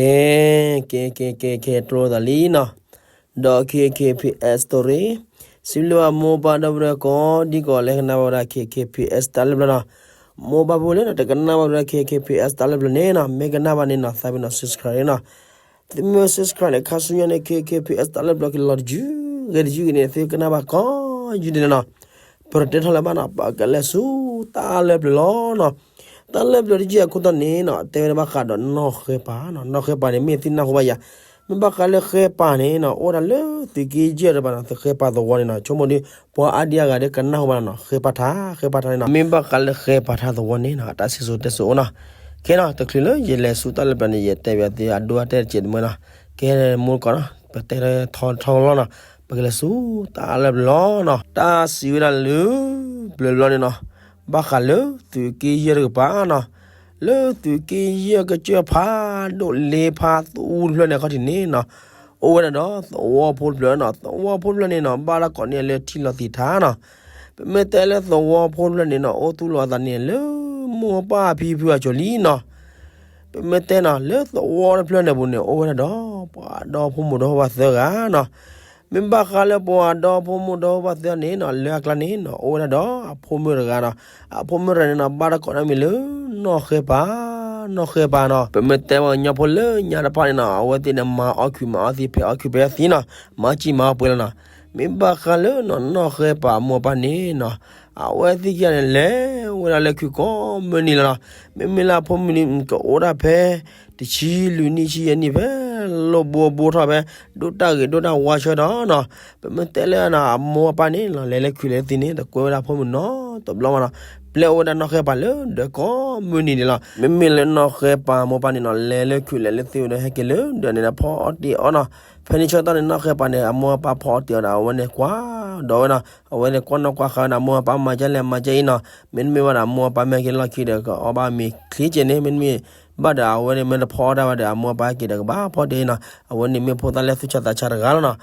ကဲ ကဲ ကဲ ကဲ ကဲ တြီသးလံနီၤ, ဒီး KKPS story, စံးဘျုးဘၣ်မိၢ်ပၢ်ဒီပုၢ်ဝဲၢ်ကိးဒံကိးဂၤလၢကနၣ်ဘၣ်ဝဲဒၣ် KKPS တၢ်လၢပျၢၤနီၤ, မိၢ်ပၢ်ဖိလၢနီၤ တကနၣ်ဘၣ်ဝဲဒၣ် KKPS တၢ်လၢပျၢၤန့ၣ်နီၤ, မ့ၢ်ကနၣ်ဘၣ်န့ၣ်နီၤ သးပ့ၤနီၤ subscribe န့ၣ်နီၤ, သုမ့ၢ် subscribe န့ၣ် ခါဆူညါန့ၣ် KKPS တၢ်လၢပျၢၤကလီၤတယုၢ် ဂ့ၤတယုၢ်ဂ့ၤန့ၣ် သုကနၣ်ဘၣ်ကီယုၢ်ဒ်န့ၣ်နီၤ, ပတတဲထီၣ်လၢၤဘၣ်နီၤ, ပကလဲၤဆူတၢ်လၢပျၢၤလီၤနီၤ. တၢ်လၢပျၢၤတယုၢ်အခိၣ်တီန့ၣ်နီၤ တဲဝဲဒၣ်ဘၣ်ဃးဒီးနီၢ်ဃဲပၤနီၤ, နီၢ်ဃဲပၤန့ၣ် မ့ၢ်သုနၢ်ဟူဘၣ်ယၤ, မ့ၢ်ဘၣ်ဃးလၢဃဲပၤန့ၣ်နီၤ အိၣ်ဝဲဒၣ်လၢသုးက့ယဲၢ်တကပၤနီၤ, သုးဃဲပၤသဝီန့ၣ်နီၤ, ဆိကမိၣ်ဒီး ပှၤအါဒံအါဂၤဒီးကနၢ်ဟူဘၣ်နီၤ, ဃဲပၤထါ ဃဲပၤထါန့ၣ်နီၤ, မ့ၢ်ဘၣ်ဃးလၢဃဲပၤထါသဝီန့ၣ်နီၤ အတၢ်စံၣ်စိၤတဲစိၤအိၣ်နီၤ. ခဲနီၤ တချုးလၢယလဲၤဆူတၢ်လၢပျၢၤန့ၣ် ယတဲဘၣ်သုအဒိအတဲာ်တစဲးတမံၤနီၤ, ကဲမူကီးနီၤ ပတဲထီထီလီၤနီၤ, ပကလဲၤဆူတၢ်လၢပျၢၤလီၤနီၤ, တၢ်စံးဝဲဒၣ်လၢပျၢၤလီၤန့ၣ်နီၤ, ဘၣ်ဃးလၢသုးက့ယဲၢ်တကပၤနီၤ, လၢသုးက့ယဲၢ်ကစၢၢ်ဖးဒိၣ်လ့ဖးသူတဖျၢၣ်န့ၣ်အခီၣ်ထံးန့ၣ်နီၤ, အိၣ်ဝဲဒၣ်ဒီးသဝီဖိတဖျၢၣ်နီၤ, သဝီဖိတဖျၢၣ်န့ၣ်နီၤ ဘၣ်တၢ်ကိးန့ၢ်လၢထံလီၤသံးထါနီၤ, ပမ့ၢ်တဲလၢသဝီဖိတဖျၢၣ်န့ၣ်နီၤ အိၣ်သူၣ်လီၤအသးန့ၣ်လၢမိၢ်ပၢ်ဖံဖုအစိၤလံနီၤ. ပမ့ၢ်တဲနီၤ လၢသဝီတဖျၢၣ်န့ၣ်ပူၤန့ၣ် အိၣ်ဝဲဒၣ်ဒီး ပှၤဒီဖိမိၢ်ဒီဖိပၢ်သၢဂၤနီၤ. မ့ၢ်ဘၣ်ဃးလၢပှၤဒီဖိမိၢ်ဒီဖိပၢ်သၢဂၤန့ၣ်နီၤ လၢအကျါန့ၣ်နီၤ အိၣ်ဝဲဒၣ်ဒီးအဖိမုၣ်တဂၤနီၤ. အဖိမုၣ်တဂၤန့ၣ်နီၤ ဘၣ်တၢ်ကိးန့ၢ်မံၤလၢ နီၢ်ဃဲပၤ, နီၢ်ဃဲပၤနီၤ. ပမ့ၢ်တဲပှၤကညီဖိလၢညါတဖၣ်န့ၣ်နီၤ အဝဲသ့ၣ်န့ၣ် မၤအီၣ်ခုၣ်မၤအီၣ်သံ ဖဲးအီၣ်ခုၣ်ဖဲးအီၣ်သံနီၤ, မၤစံၣ်မၤအီၣ်ပှဲၤလီၤနီၤ. မ့ၢ်ဘၣ်ဃးလၢနီၢ်ဃဲပၤအမိၢ်အပၢ်န့ၣ်နီၤ အဝဲသ့ၣ်ခံဂၤန့ၣ် လဲၤဝဲဒၣ်လၢခုၣ်ကိးမုၢ်နံၤလီၤနီၤ. မ့မ့ၢ်လၢအဖိမုၣ်န့ၣ် ကအိၣ်ဒၣ်ဖဲ တဆံလွံၢ်နံၣ်ဆံယဲၢ်နံၣ်ဖဲ လိၣ်ဘိဘိထီၣ်ဖဲ ဒိၣ်တၢ်ဂ့ၤဒိၣ်တၢ်ဝါဆၢဒီးနီၤ. ပမ့ၢ်တဲလၢနီၤ အမိၢ်အပၢ်န့ၣ်နီၤ လဲၤလၢခုၣ်လဲၤလၢသံန့ၣ် တကွဲဝဲဒၣ်အဖိမုၣ်နီတဘျီဘၣ်နီၤ. ပျဲအိၣ်ဝဲဒၣ်နီၢ်ဃဲပၤလၢဒၢးကိးမုၢ်နံၤန့ၣ်လီၤ. မ့မ့ၢ်လၢနီၢ်ဃဲပၤအမိၢ်အပၢ်န့ၣ်နီၤ လဲၤလၢခုၣ်လဲၤလၢသံဝဲဒီး ဟဲက့ၤလၢဒၢးန့ၣ်ဒီး ဖီအီၣ်တ့ၢ်အီၣ်နီၤ. ဖဲန့ၣ်ဆၢကတီၢ်န့ၣ် နီၢ်ဃဲပၤန့ၣ် အမိၢ်အပၢ်ဖီအီၣ်တ့ၢ်အီၣ်ဒီး အဝဲန့ၣ်ကွၢ်ဒီးဝဲနီၤ. အဝဲန့ၣ်ကွၢ်နီၣ်ကွၢ်ဃာ်ဝဲန့ၣ် အမိၢ်အပၢ်မၤကဲလဲၣ်မၤကဲအံၤနီၤ. မ့တမ့ၢ်ဘၣ်ဒီး အမိၢ်အပၢ်မ့ၢ်က့ၤလီၢ်ခံဒီး ကအီၣ်ဘၣ်မ့ၤချ့ကဲန့ၣ် မ့တမ့ၢ်ဘၣ်ဒီး အဝဲန့ၣ်မ့ၢ်တဖီအီၣ်တၢ်ဘၣ်ဒီး အမိၢ်အပၢ်က့ၤဒီးကဘၣ်ဖီတ့ၢ်အံၤနီၤ. အဝဲန့ၣ်မ့ၢ်ဖိသၣ်လၢသူၣ်ဆါသးဆါတဂၤလီၤနီၤ.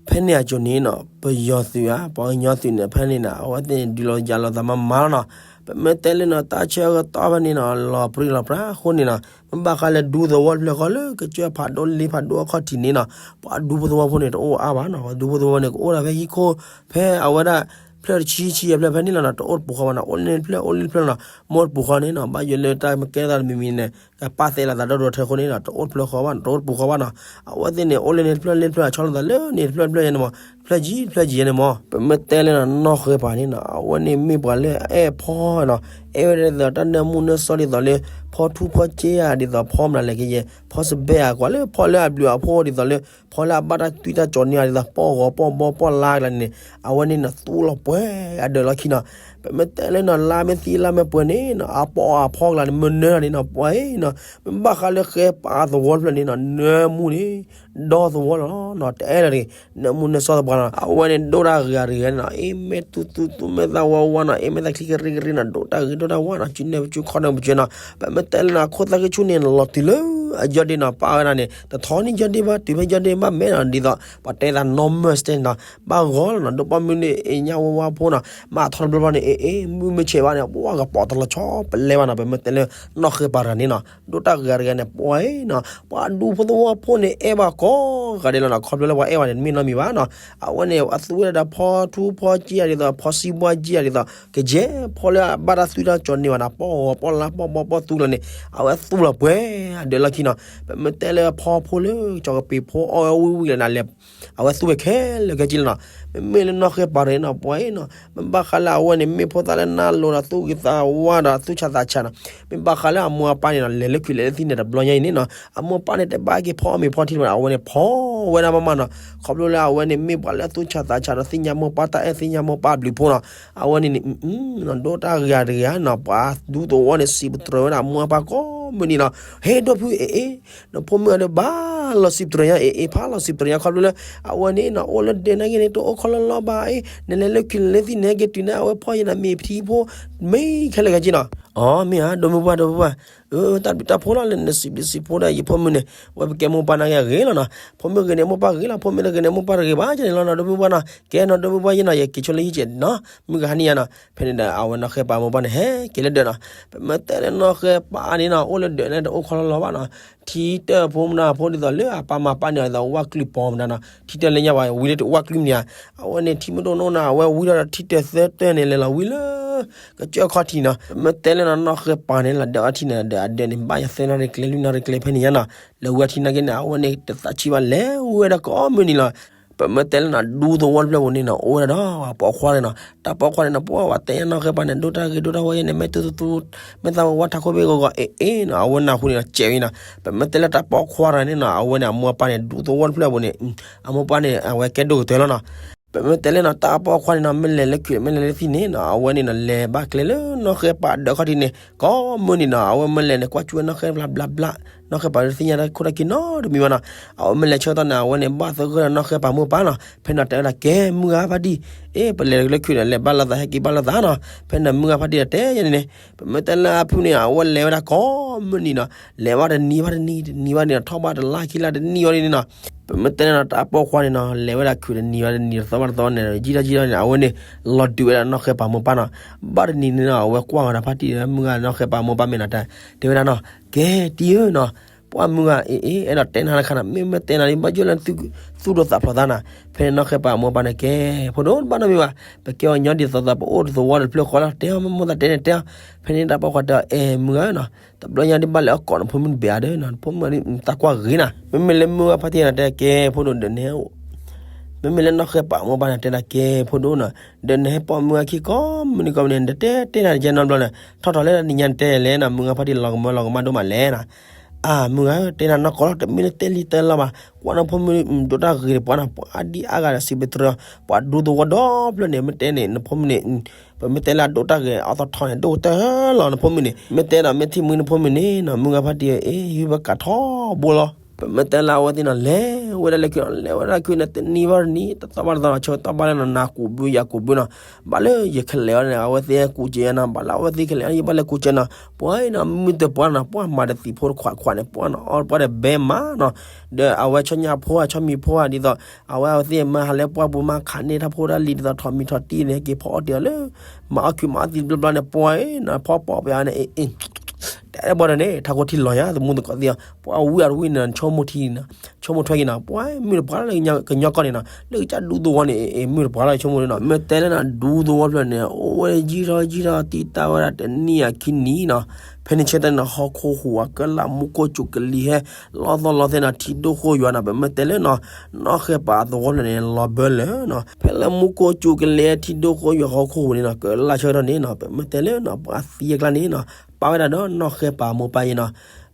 ဖဲန့ၣ်အစိၤန့ၣ်နီၤ ပယီၤသုးဧါ ပှၤကညီသုးန့ၣ် ဖဲန့ၣ်နီၤ အဝဲသ့ၣ်န့ၣ် ဒုးလီၤယၤလီၤသးမးမးလီၤနီၤ. ပမ့ၢ်တဲလၢနီၤ တၢ်ဆၢကတီၢ်ဖဲန့ၣ်နီၤ လီၤပြံလီၤပြါအဃိန့ၣ်နီၤ မ့ၢ်ဘၣ်ဃးလၢဒူသဝီတဖျၢၣ်ဃီလၢ ကစၢၢ်ဖးဒိၣ်လ့ဖးဒိၣ်အခီၣ်ထံးန့ၣ်နီၤ ပှၤဒူဖိသဝီဖိန့ၣ် တအိၣ်အါဘၣ်နီၤ. ဒူဖိသဝီန့ၣ် ကအိၣ်ဒၣ်ဖဲဟံၣ်ခိၣ် ဖဲအဝဲဒၣ် ဖျၢၣ်တဆံဆံယဲၢ်ဖျၢၣ်ဖဲန့ၣ်လီၤနီၤ တအိၣ်တပူၤဃီဘၣ်နီၤ. အိၣ်လၢန့ၣ်တဖျၢၣ် အိၣ်လၢန့ၣ်တဖျၢၣ်နီၤ. မ့ၢ်တပူၤဃီန့ၣ်နီၤ ဘၣ်ယိၣ်လၢတၢ်မ့ၢ်ကဲသးတမံၤမံၤန့ၣ် ကပာ်သဲလီၤသးဒီးဒိၣ်ထၢဃိန့ၣ်နီၤ တအိၣ်တဖျၢၣ်ဃီဘၣ်နီၤ တအိၣ်တပူၤဃီဘၣ်နီၤ. အဝဲသ့ၣ်န့ၣ် အိၣ်လၢန့ၣ်တဖျၢၣ်လၢတဖျၢၣ် ဆီလီၤသးလၢန့ၣ်တဖျၢၣ်တဖျၢၣ်ယဲန့ၣ်မး တဖျၢၣ်ယံၤတဖျၢၣ်ယံၤယဲန့ၣ်မး. ပမ့ၢ်တဲလၢနီၤ နီၢ်ဃဲပၤန့ၣ်နီၤ အဝဲန့ၣ်မ့ၢ်ပှၤလၢအအဲၣ်ဖီနီၤ အဲၣ်ဝဲဒၣ်ဒ်သိးတၢ်နၢမူနၢဆှီဒ်သိးလၢ ဖီထူဖီကၠ့ဧါ ဒ်သိးဖီမနုၤလဲၣ်ကယဲၢ် ဖီစဘဲဧါ ကွၢ်လၢဖီလၢအဘျုးအဖှိၣ်ဒ်သိးလၢ ဖီလၢအဘၣ်တၢ်သွံၣ်တၢ်ကၠီၤန့ၢ်ဧါ ဒ်သိးပီၢ်ဂီၤပီၢ်ဘီပီၢ်လါကလါန့ၣ် အဝဲန့ၣ်နီၤ သူလီၤပှဲၤအဒၢးလီၢ်ခံနီၤ. ပမ့ၢ်တဲလၢနီၤ လါမ့ၢ်သံလါမ့ၢ်ပှဲၤန့ၣ်နီၤ အပီၢ်အဖီကလါန့ၣ် မ့ၢ်နၢလီၤန့ၣ်နီၤ ပှၤအံၤနီၤ မ့ၢ်ဘၣ်ဃးလၢဃဲပၤသဝီတဖျၢၣ်န့ၣ်နီၤ နၢမူန့ၣ် ဒီသဝီလီၤနီၤ တအဲၣ်လၢၤတဂ့ၤ နၢမူနၢဆှီသပှၢ်နီၤ. အဝဲန့ၣ်ဒိၣ်တၢ်ဂ့ၤဂ့ၤန့ၣ်နီၤ အ့ၣ်မ့ၢ်သူသူသူ မ့ၢ်သၣ်ဝါဝါနီၤ အ့ၣ်မ့ၢ်သၣ်ချံကရံကရံနီၤ ဒိၣ်တၢ်ဂ့ၤဒိၣ်တၢ်ဝါနီၤ စုနဲၣ်ပစုခီနဲၣ်ပစုနီၤ. ပမ့ၢ်တဲလၢနီၤ ခိၣ်သၣ်ဃံဆူၣ်န့ၣ် လီၤတုၤလၢအယီၢ်ဒ့နီၤ ပာ်ဝဲဒၣ်န့ၣ် တထီန့ၢ်ယီၢ်ဒ့ဘၣ် တုၤဖဲယီၢ်ဒ့ဘၣ်မဲာ်နီၤ ဒ်သိး ပှၤတဲသး နီၢ်မၢၢ်စတဲန့ၣ်နီၤ ဘၣ်ဂီၤလီၤနီၤ ဒိၣ်ပီၣ်မုၢ်န့ၣ် အ့ၣ်ညၣ်ဝါဝါဖိနီၤ မ့ၢ်အထီတဘျီဘျီန့ၣ် အ့ၣ်အ့ၣ် မုၢ်မ့ၢ်ဆဲးဘၣ်န့ၣ် ပှၤကပိာ်တလီၤဆီပလဲဘၣ်နီၤ. ပမ့ၢ်တဲလၢနီၢ်ဃဲပၤတဂၤန့ၣ်နီၤ ဒိၣ်တၢ်ဂ့ၤဂ့ၤန့ၣ် ပှၤအံၤနီၤ ပှၤဒူဖိသဝီဖိန့ၣ် အဲၣ်ဘၣ်ကိးဂၤဒဲးလီၤနီၤ ခီဖျိလၢပှၤအဲၣ်ဘၣ်န့ၣ် တမ့ၢ်နီတမံၤဘၣ်နီၤ. အဝဲန့ၣ် အသူဝဲဒၣ်ဒီးဖီထူဖီကၠ့ဧါ ဒ်သိး ဖီစံးဘှါကၠ့ဧါ ဒ်သိး ကယဲၢ်ဖီလၢအဘၣ်တၢ်သွံၣ်တၢ်ကၠီၤန့ၢ်ဘၣ်နီၤ ပီၢ်ဂီၤပီၢ်လါပီၢ်ဘီပီၢ်သူလီၤန့ၣ် အဝဲသူလီၤပှဲၤအဒၢးလီၢ်ခံနီၤ. ပမ့ၢ်တဲလၢဖီဖိလၢ ကၠီၤကပ့ၤဖိအီၣ်ဝဲဝံၣ်ဝံၣ်လၢနၤလဲၣ် အဝဲသူဝဲခဲလၢာ်ခဲဆ့လီၤနီၤ. မ့မ့ၢ်လၢနီၢ်ဃဲပၤတဂၤနီၤ ပှၤအံၤနီၤ မ့ၢ်ဘၣ်ဃးလၢအဝဲန့ၣ် မ့ၢ်ဖိသၣ်လၢနၢ်လိၤဒီးသူၣ်ဂ့ၤသးဝါဒီးသူၣ်ဆါသးဆါနီၤ. မ့ၢ်ဘၣ်ဃးလၢအမိၢ်အပၢ်န့ၣ်နီၤ လဲၤလၢခုၣ်လဲၤလၢသံန့ၣ်တဘျီညါအံၤန့ၣ်နီၤ အမိၢ်အပၢ်န့ၣ် တဘၣ်က့ၤဖီအီၣ်မ့ၤဖီထံတဘၣ်နီၤ အဝဲန့ၣ်ဖီဝဲဒၣ်မးမးနီၤ. ခီဖျိလၢအဝဲန့ၣ် မ့ၢ်ပှၤလၢအသူၣ်ဆါသးဆါဒီး သ့ၣ်ညါမိၢ်ပၢ်တၢ်အဲၣ် သ့ၣ်ညါမိၢ်ပၢ်ဘျုးဖှိၣ်နီၤ. အဝဲန့ၣ်န့ၣ် ဒိၣ်တၢ်ဂ့ၤတဂ့ၤနီၤ ပှၤဒူသဝီန့ၣ် စံးပတြၢၤဝဲဒၣ်အမိၢ်အပၢ်ကိးမုၢ်နံၤနီၤ ဟဲဒိၣ်ဖု အ့ၣ်အ့ၣ် နဖိမုၣ်အဒိးဘၣ်လီၤစံးပတြၢၤညါ အ့ၣ်အ့ၣ် ဖးလီၤစံးပတြၢၤညါ ခီဖျိလၢ အဝဲန့ၣ်နီၤ အိၣ်လၢဒဲးနာ်က့န့ၣ် တအိၣ်ခီလီၤလီၤဘၣ်အ့ၣ် နလဲၤလၢခုၣ်လဲၤလၢသံန့ၣ် ဟဲက့ၤတုၤန့ၣ် အဝဲဖီယဲနၤမ့ၤဖံဖိ မ့ၢ်ခဲလၢာ်ခဲဆ့နီၤ. အီ မ့ၢ်ဧါ ဒိၣ်မုၢ်ပှၢ် ဒိၣ်မုၢ်ပှၢ် အၢ တၢ်ဘျုးတၢ်ဖှိၣ်လီၤ လၢနစံးဘျုးစံးဖှိၣ်ဒီးယဖိမုၣ်န့ၣ်, ဝဲပကဲမိၢ်ပၢ်နာ်က့အဂ့ၤလီၤနီၤ. ဖိမုၣ်ဂ့ၤန့ၣ်မိၢ်ပၢ်ဂ့ၤလီၤ, ဖိမုၣ်တဂ့ၤန့ၣ်မိၢ်ပၢ်တဂ့ၤဘၣ် ယန့ၣ်လီၤနီၤ. ဒီပုၢ်ဝဲၢ်နီၤ, ကဲနီၤ ဒီပုၢ်ဝဲၢ်ယနီၤ, ယက့ၤဆိလၢဟံၣ်ကဲးနီၤ, မုၢ်ဂၤဟါနံၤယါနီၤ. ဖဲန့ၣ်ဒီး အဝဲနီၢ်ဃဲပၤမိၢ်ပၢ်န့ၣ် ဟဲက့ၤလၢဒၢးနီၤ. ပမ့ၢ်တဲလၢနီၢ်ဃဲပၤန့ၣ်နီၤ အိၣ်လၢဒၢးန့ၣ် တအိၣ်ခီလီၤလီၤဘၣ်နီၤ. ထံတၢၢ်ဖိမနုၤဖိ ဒ်သိးလၢအပၢ်မၤပာ်န့ၢ်အီၤ ဒ်သိးဝၣ်ကျုၢ်ပီမနုၤနီၤ. ထံတၢၢ်လၢညါဘၣ် ဝံၤလၢတဝၣ်ကျုၢ်မနုၤဧါ. အဝဲန့ၣ် ထံမ့ၢ်တအိၣ်နီၢ်နီၤ အဝဲဝံထီၣ်ဒီးထံတၢၢ်သၢတၢၢ်န့ၣ် လဲၤလီၤဝံလၢ ကစၢၢ်ခီၣ်ထံးနီၤ. ပမ့ၢ်တဲလၢနီၢ်ဃဲပၤန့ၣ် လၢဒၢးအီထံန့ၣ်ဒီး အဒၢးန့ၣ် ဘၣ်ယၤသၢနီၣ်ရံၣ်ကျဲ လွံၢ်နီၣ်ရံၣ်ကျဲဖဲန့ၣ်ညါနီၤ. လၢဝံအီထံနာ်က့န့ၣ် အဝဲန့ၣ် တသးဆံးဘၣ် လဲၤဝံဝဲဒၣ်ကိးမုၢ်နံၤလီၤ. ပမ့ၢ်တဲလၢနီၤ ဒူသဝီတဖျၢၣ်ပူၤန့ၣ်နီၤ အိၣ်ဝဲဒၣ်ဒီး ပိာ်ခွါန့ၣ်နီၤ. တၢ်ပိာ်ခွါန့ၣ်နီၤ ပှၤတဲနီၢ်ဃဲပၤန့ၣ် ဒိၣ်တၢ်ဂ့ၤ ဒိၣ်တၢ်ဝါယဲန့ၣ် မ့ၢ်သူသူသူ မ့ၢ်သးဝဲဝါထးခိၣ်ဘ့ၣ်ဂီၤဂီၤ အ့ၣ်အ့ၣ်နီၤ. အဝဲနၢ်ဟူန့ၣ်နီၤ စဲးဝဲနီၤ. ပမ့ၢ်တဲလၢတၢ်ပိာ်ခွါတဂၤန့ၣ်နီၤ အဝဲန့ၣ် အမိၢ်အပၢ်န့ၣ် ဒူသဝီတဖျၢၣ်ပူၤန့ၣ် အမိၢ်ပၢ်န့ၣ် အဝဲကဲဒိၣ်ကတၢၢ်လီၤနီၤ. ပမ့ၢ်တဲလၢနီၤ တၢ်ပိာ်ခွါန့ၣ်နီၤ မ့ၢ်လဲၤလၢခုး မ့ၢ်လဲၤလၢသံၣ်န့ၣ်နီၤ အဝဲန့ၣ်နီၤ လဲၤဘၣ်ကျဲလၢနီၢ်ဃဲပၤဒၢးခီၣ်ထံးန့ၣ် ကိးမုၢ်နံၤနီၤ. အဝဲမ့ၢ်လဲၤန့ၣ် ကွၢ်ကၠူဝဲနီၢ်ဃဲပၤဘျးဘျး နီၢ်ဃဲပၤတသ့ၣ်ညါတၢ်ခိၣ်တၢ်ခံနီတမံၤဘၣ်နီၤ. အဝဲမ့ၢ်လဲၤဆၢကတီၢ်န့ၣ် အဝဲန့ၣ် ဘၣ်သဂၢၢ်ဒီးနီၢ်ဃဲပၤမိၢ်ပၢ်နီၤ. ဖဲန့ၣ်တဲဝဲဒၣ် ကဲမုၢ်ဂၤဖါတံၢ်, အ့ ပလဲၤလၢခုးန့ၣ် လဲၤဘၣ်လိာ်သး ဟဲက့ၤဘၣ်လိာ်သးနီၤ. ဖဲန့ၣ်မုၢ်ဂၤဖါတံၢ်တဲယဲန့ၣ်န့ၣ် ပမ့ၢ်တဲလၢအဖုန့ၣ် အဝဲလဲၤဝဲဒၣ်ကိးမုၢ်နံၤနီၤ. လဲၤဘၣ်တနံၤဘၣ်တနံၤ တနံၤဘၣ်တနံၤနီၤ ထီၣ်ဘၣ်တလါခံလါတနံၤဝဲဒၣ်န့ၣ်နီၤ. ပမ့ၢ်တဲလၢနီၤ တၢ်ပိာ်ခွါန့ၣ်နီၤ လဲၤဝဲဒၣ်ခုးတနံၤဘၣ်တနံၤ တသီဘၣ်တသီန့ၣ် ယံာ်ထီၣ်ယံာ်ထီၣ်န့ၣ် အဝဲန့ၣ် လီၤဒုးဝဲဒၣ်နီၢ်ဃဲပၤမိၢ်ပၢ်နီၤ. ဘၣ်တနံၤန့ၣ်နီၤ အဝဲကွၢ်ဂီၤဒီးဖါတံၢ်ဒီးမုၢ်ဂၤနီၢ်ဃဲပၤမိၢ်ပၢ်မ့ၢ်နီၤ တဲဝဲဒၣ်နီၤ ကဲတံၢ်ဧၢနီၤ, ပှၢ်မုၢ်ဂၤအ့ၣ်အ့ၣ် အဲၣ်ဒိးတဲနၤတခါနီၤ မ့ၢ်မ့ၢ်တဲနၤဒ်ဘၣ်ယိၣ်လၢသူၣ်ဒိၣ်သးဖျိးသးနီၤ. ဖဲန့ၣ်နီၢ်ဃဲပၤမိၢ်ပၢ်န့ၣ် ကဲဖိဒိၣ်တဘၣ်နီတမံၤဘၣ်, ပကဲအီၤညီဒ်သိးသိး ပအိၣ်တသဝီတဖျၢၣ်ဃီလီၤ တဲအီၤ မ့ၢ်မိၢ်သးတဲန့ၣ်တဲအီၤ. ဖဲန့ၣ်တၢ်ပိာ်ခွါတဲအီၤ အဲၣ်မုၢ်ဂၤနီၤ တဘျီညါဒ်ဘၣ်လဲၤအီၣ်ကိးနဖိမုၣ်တဘ့ၣ်ဧါဒီး နဖိမုၣ်တၢ်ကွၢ်ဂ့ၤနၤ မ့မ့ၢ်လၢမုၢ်ဂၤဖါတံၢ်န့ၣ် တဲကဲဖိဒိၣ်ဒီးနဟဲ မ့မ့ၢ်လၢနီၢ်ဃဲပၤမိၢ်ပၢ်န့ၣ် တဲဒၣ်ကဲဖိဒိၣ်နီၤ ဒီးနဟဲပိာ်မုၢ်ဂၤခံကိးမုၢ်နံၤကိးမုၢ်နံၤ နတတဲတဲနၤတကဲနီတဘျီန့ၣ် ထီၣ်ထီၣ်လၢနညါနတဲလဲၣ်နီၤ မုၢ်ဂၤဖါတံၢ်လီၤကမၢလီၤကမၣ်ဒိၣ်မးလဲၣ်နီၤ. အၢ မုၢ်ဂၤဧၢ တဲနၤနီၢ်ကီၢ်လီၤ တမ့ၢ်လၢတဲလံတဲလီဘၣ် ကွၢ်နဖိမုၣ်ဒိၣ်တၢ်ဂ့ၤပှၤနီၤ ပှၤဒ်အါဂၤဒီးစံးပတြၢၤ ပှၤဒူသဝီဒီဖျၢၣ်န့ၣ် မ့ၢ်တဲန့ၣ် နဖိမုၣ်န့ၣ် ပမ့ၢ်တဲလၢအဒိၣ်တၢ်ဂ့ၤအသီထီန့ၣ် ဒိၣ်ကတၢၢ်လီၤနဖိမုၣ်န့ၣ် မ့ၢ်တဲဒီးမ့ၢ်ထံၣ်မှံနဖိမုၣ်န့ၣ်နီၤ မုၢ်ဂၤဖါတံၢ်အ့ၣ် ဟံၣ်ဘၣ်ကးထီဘိလီၤ. ပမ့ၢ်တဲလၢအဝဲသ့ၣ်နီၤ လဲၤဝဲဒၣ်လၢခုးနီၤ လဲၤဝဲဒၣ်ခုးန့ၣ် တနံၤဘၣ်တနံၤ တသီဘၣ်တသီနီၤ ဆၢကတီၢ်ဘၣ်လၢနီၤ နၤကူးဘုယၤကူးဘုနီၤ ဘၣ်လၢယကလဲၤအီၤန့ၣ် အဝဲသ့ၣ်ကူးက့ၤယၤနီၤ ဘၣ်လၢအဝဲသ့ၣ်ကလဲၤအီၤ ယဘၣ်လဲၤကူးက့ၤနီၤ ပှၤအံၤနီၤ မုၢ်တပှၢ်နီၤ ပှၢ်မၤတသံးဖိတခွးခွးန့ၣ် ပှၢ်နီၤ အီၣ်ပှၢ်ဒီးဘဲမးနီၤ ဒီးအဝဲဆီညၣ်ဖိဧါ ဆီမံၤဖိဧါ ဒ်သိး အဝဲအဝဲသ့ၣ်မၤဟးလၢပှၢ်ပူၤမး ခးန့ၢ်တၢ်ဖိတၢ်လံၤ ဒ်သိးထိးမံၤထိးတံၢ်န့ၣ် က့ၤဖီအီၣ်တ့ၢ်အီၤလၢ မၤအီၣ်ခုးမၤအီၣ်သံတဘျီဘျီန့ၣ် ပှၤအံၤနီၤ ဖီပိာ်ပယါန့ၣ် အ့ၣ် တဲဘၣ်ဒီးန့ၣ် ထးခိၣ်ထံလီၤယါ သမူသကိးသ့ၣ် ပှၤဝံအီၤတဝံၣ်န့ၣ် ဆိကမိၣ်ထံ ဆိကမိၣ်ထွဲက့ၤနီၤ ပှၤမုၢ်တပှၢ်လၢကညီကီၢ်န့ၣ်နီၤ လၢကစၢ်ဒူသဝီန့ၣ် အ့ၣ် မုၢ်တပှၢ်လီၤ ဆိကမိၣ်နီၤ မ့ၢ်တဲလၢနီၤ ဒူသဝီဖျၢၣ်န့ၣ် အိၣ်ဝဲယံာ်ထီၣ်ယံာ်ထီၣ် တံၢ်တၢ်ဝဲဒၣ်တနံၣ်အခံနံၣ်နီၤ ဖဲန့ၣ်ဆၢတဲာ်နီၤ ဟီၣ်ခိၣ်ဟူးအကလၢ် မူခိၣ်စူၤကလံၤဟဲ လီၤသီလီၤသဲနီၤ ထံဒိၣ်ဃိယွၤနီၤ ပမ့ၢ်တဲလၢနီၤ နီၢ်ဃဲပၤသဝီဖျၢၣ်န့ၣ် လီၤဘၢလၢာ်နီၤ ဖဲလၢမူခိၣ်စူၤကလံၤဟဲ ထံဒိၣ်ဃိယွၤဟီၣ်ခိၣ်ဟူးန့ၣ်နီၤ ကလၢ်ဆၢကတီၢ်န့ၣ်နီၤ ပမ့ၢ်တဲလၢနီၤ ပှၤသံအကျါန့ၣ်နီၤ ပာ်ဝဲဒၣ်ဒီးနီၢ်ဃဲပၤမိၢ်ပၢ်အံၤနီၤ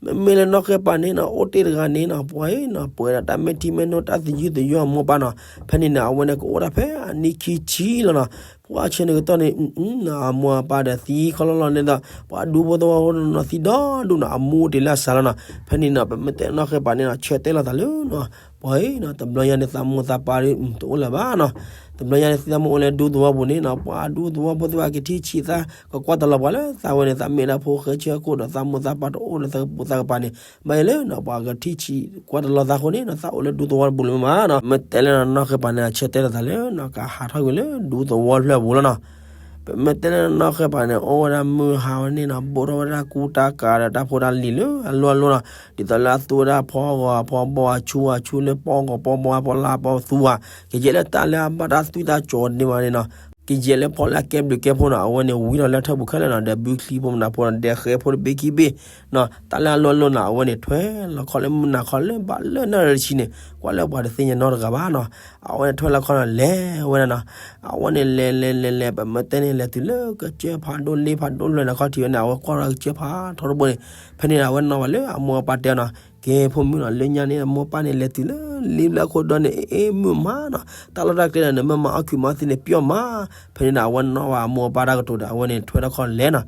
မ့မ့ၢ်လၢနီၢ်ဃဲပၤန့ၣ်နီၤ အိၣ်တ့ၢ်တဂၤန့ၣ်နီၤ ပှၤအံၤနီၤ ပှဲၤဒၣ်တၢ်မဲာ်ထံမဲာ်နိ တၢ်သယုၢ်သယုၢ်အမိၢ်ပၢ်နီၤ ဖဲန့ၣ်န့ၣ် အဝဲန့ၣ်ကအိၣ်ဒၣ်ဖဲအနံၣ်ခံဆံလီၤနီၤ ပှၤဆၢန့ၣ်ကတီၢ်န့ၣ် အမိၢ်အပၢ်ဒီးသံခီလီၤလီၤန့ၣ်ဒီး ပှၤဒူဖိသဝီဖိနီၤသံဒီဒူၣ်နီၤ အမူတ့ၢ်လၢအစးလီၤနီၤ ဖဲန့ၣ်နီၤ ပမ့ၢ်တဲနီၢ်ဃဲပၤန့ၣ်နီၤ ဆၢတဲာ်လီၤသးလၢနီၤ ပှၤအံၤနီၤ တဘျီညါန့ၣ် သးမိၢ်သးပၢ်တအိၣ်လၢၤဘၣ်နီၤ တဘျီညါန့ၣ် သံသးမိၢ်အိၣ်လၢဒူသဝီပူၤန့ၣ်နီၤ ပှၤဒူသဝီဖိသ့ၣ်တဖၣ်ကထံၣ်ဆံးသး ကကွၢ်တလီၤပှၤလၢသးဝဲန့ၣ် သးမ့ၢ်ဒၣ်ဖိဃဲဆၢခိၣ်ဒီး သးမိၢ်သးပၢ်တအိၣ်ဒီးသးကပူၤသးကပၤန့ၣ် ဘၣ်ယဲလၢနီၤ ပှၤကထံၣ်ဆံးကွၢ်တလီၤသးအဃိန့ၣ်နီၤ သးအိၣ်လၢဒူသဝီတပူၤလၢၤမးနီၤ မ့ၢ်တဲလၢနီၢ်ဃဲပၤန့ၣ် ဆၢတဲာ်လီၤသးလၢနီၤ ကဟးထီၣ်ကွံာ်လၢဒူသဝီတဖျၢၣ်ပူၤလီၤနီၤ ပမ့ၢ်တဲလၢနီၢ်ဃဲပၤန့ၣ် အိၣ်ဝဲဒၣ်မုၢ်ဟါဝဲန့ၣ်နီၤ ဘိၣ်ထီၣ်ဝဲဒၣ်ကူတၢ်ကၤဒီးတၢ်ဖိတၢ်လံၤလၢအလိၤအလိၤနီၤ ဒ်သိးလၢအသူဝဲဒၣ်ဖီဂီၤဖီဘီအဆူအဆူလၢပီၢ်ဂီၤပီၢ်ဘီအဖီလာ်ပီၢ်သူဧါ ကယဲၢ်လၢတၢ်လၢအဘၣ်တၢ်သွံၣ်တၢ်ကၠီၤန့ၣ်မးန့ၣ်နီၤ ကယဲၢ်လၢဖီလာ်ကဲဘျုးကဲဖှိၣ်နီၤ အဝဲန့ၣ်ဝံထီၣ်လၢထၢၣ်ပူၤခဲလၢာ်နီၤ ဒီးဘုချံဖိမနုၤဖိနီၤ ဒီးဃဲဖိတဘ့ၣ်ခံဘ့ၣ်နီၤ တၢ်လၢအလိၤအလိၤနီၤ အဝဲန့ၣ်ထွဲလီၤခီလၢမုၢ်နၤခီလၢဘၣ်လၢနၣ်ရံၣ်တဆံန့ၣ် ကွၢ်လၢပှၤတသ့ၣ်ညါနီတဂၤဘၣ်နီၤ အဝဲန့ၣ်ထွဲလီၤခီနီၤ လဲၤဝဲဒၣ်နီၤ အဝဲန့ၣ်လဲၤလဲၤလဲၤလဲၤ ပမ့ၢ်တဲန့ၣ် လဲၤတုၤလၢကစၢၢ်ဖးဒိၣ်လ့ဖးဒိၣ်လွဲၢ်နီၤ ခီၣ်ထံးဝဲန့ၣ် အဝဲကွၢ်လီၤကစၢၢ်ဖးထီတဘိန့ၣ် ဖဲန့ၣ်ဒီး အဝဲနီၣ်ဘၣ်လၢအမိၢ်အပၢ်တဲနီၤ ကဲဖိမုၣ်နီၤ လၢညါန့ၣ် အမိၢ်ပၢ်န့ၣ် လဲၤတုၤလၢလ့ဘျၢအခိၣ်ဒီန့ၣ် အ့ၣ် မုာ်မးနီၤ တၢ်လီၢ်တၢ်ကျဲဒီး နမ့ၢ်မၤအီၣ်ခုးမၤအီၣ်သံန့ၣ် ပျီမး ဖဲန့ၣ်ဒီး အဝဲနီၣ်ဘၣ်အမိၢ်အပၢ်တၢ်ကတိၤဒီး အဝဲန့ၣ်ထွဲထီၣ်ခီလဲၤနီၤ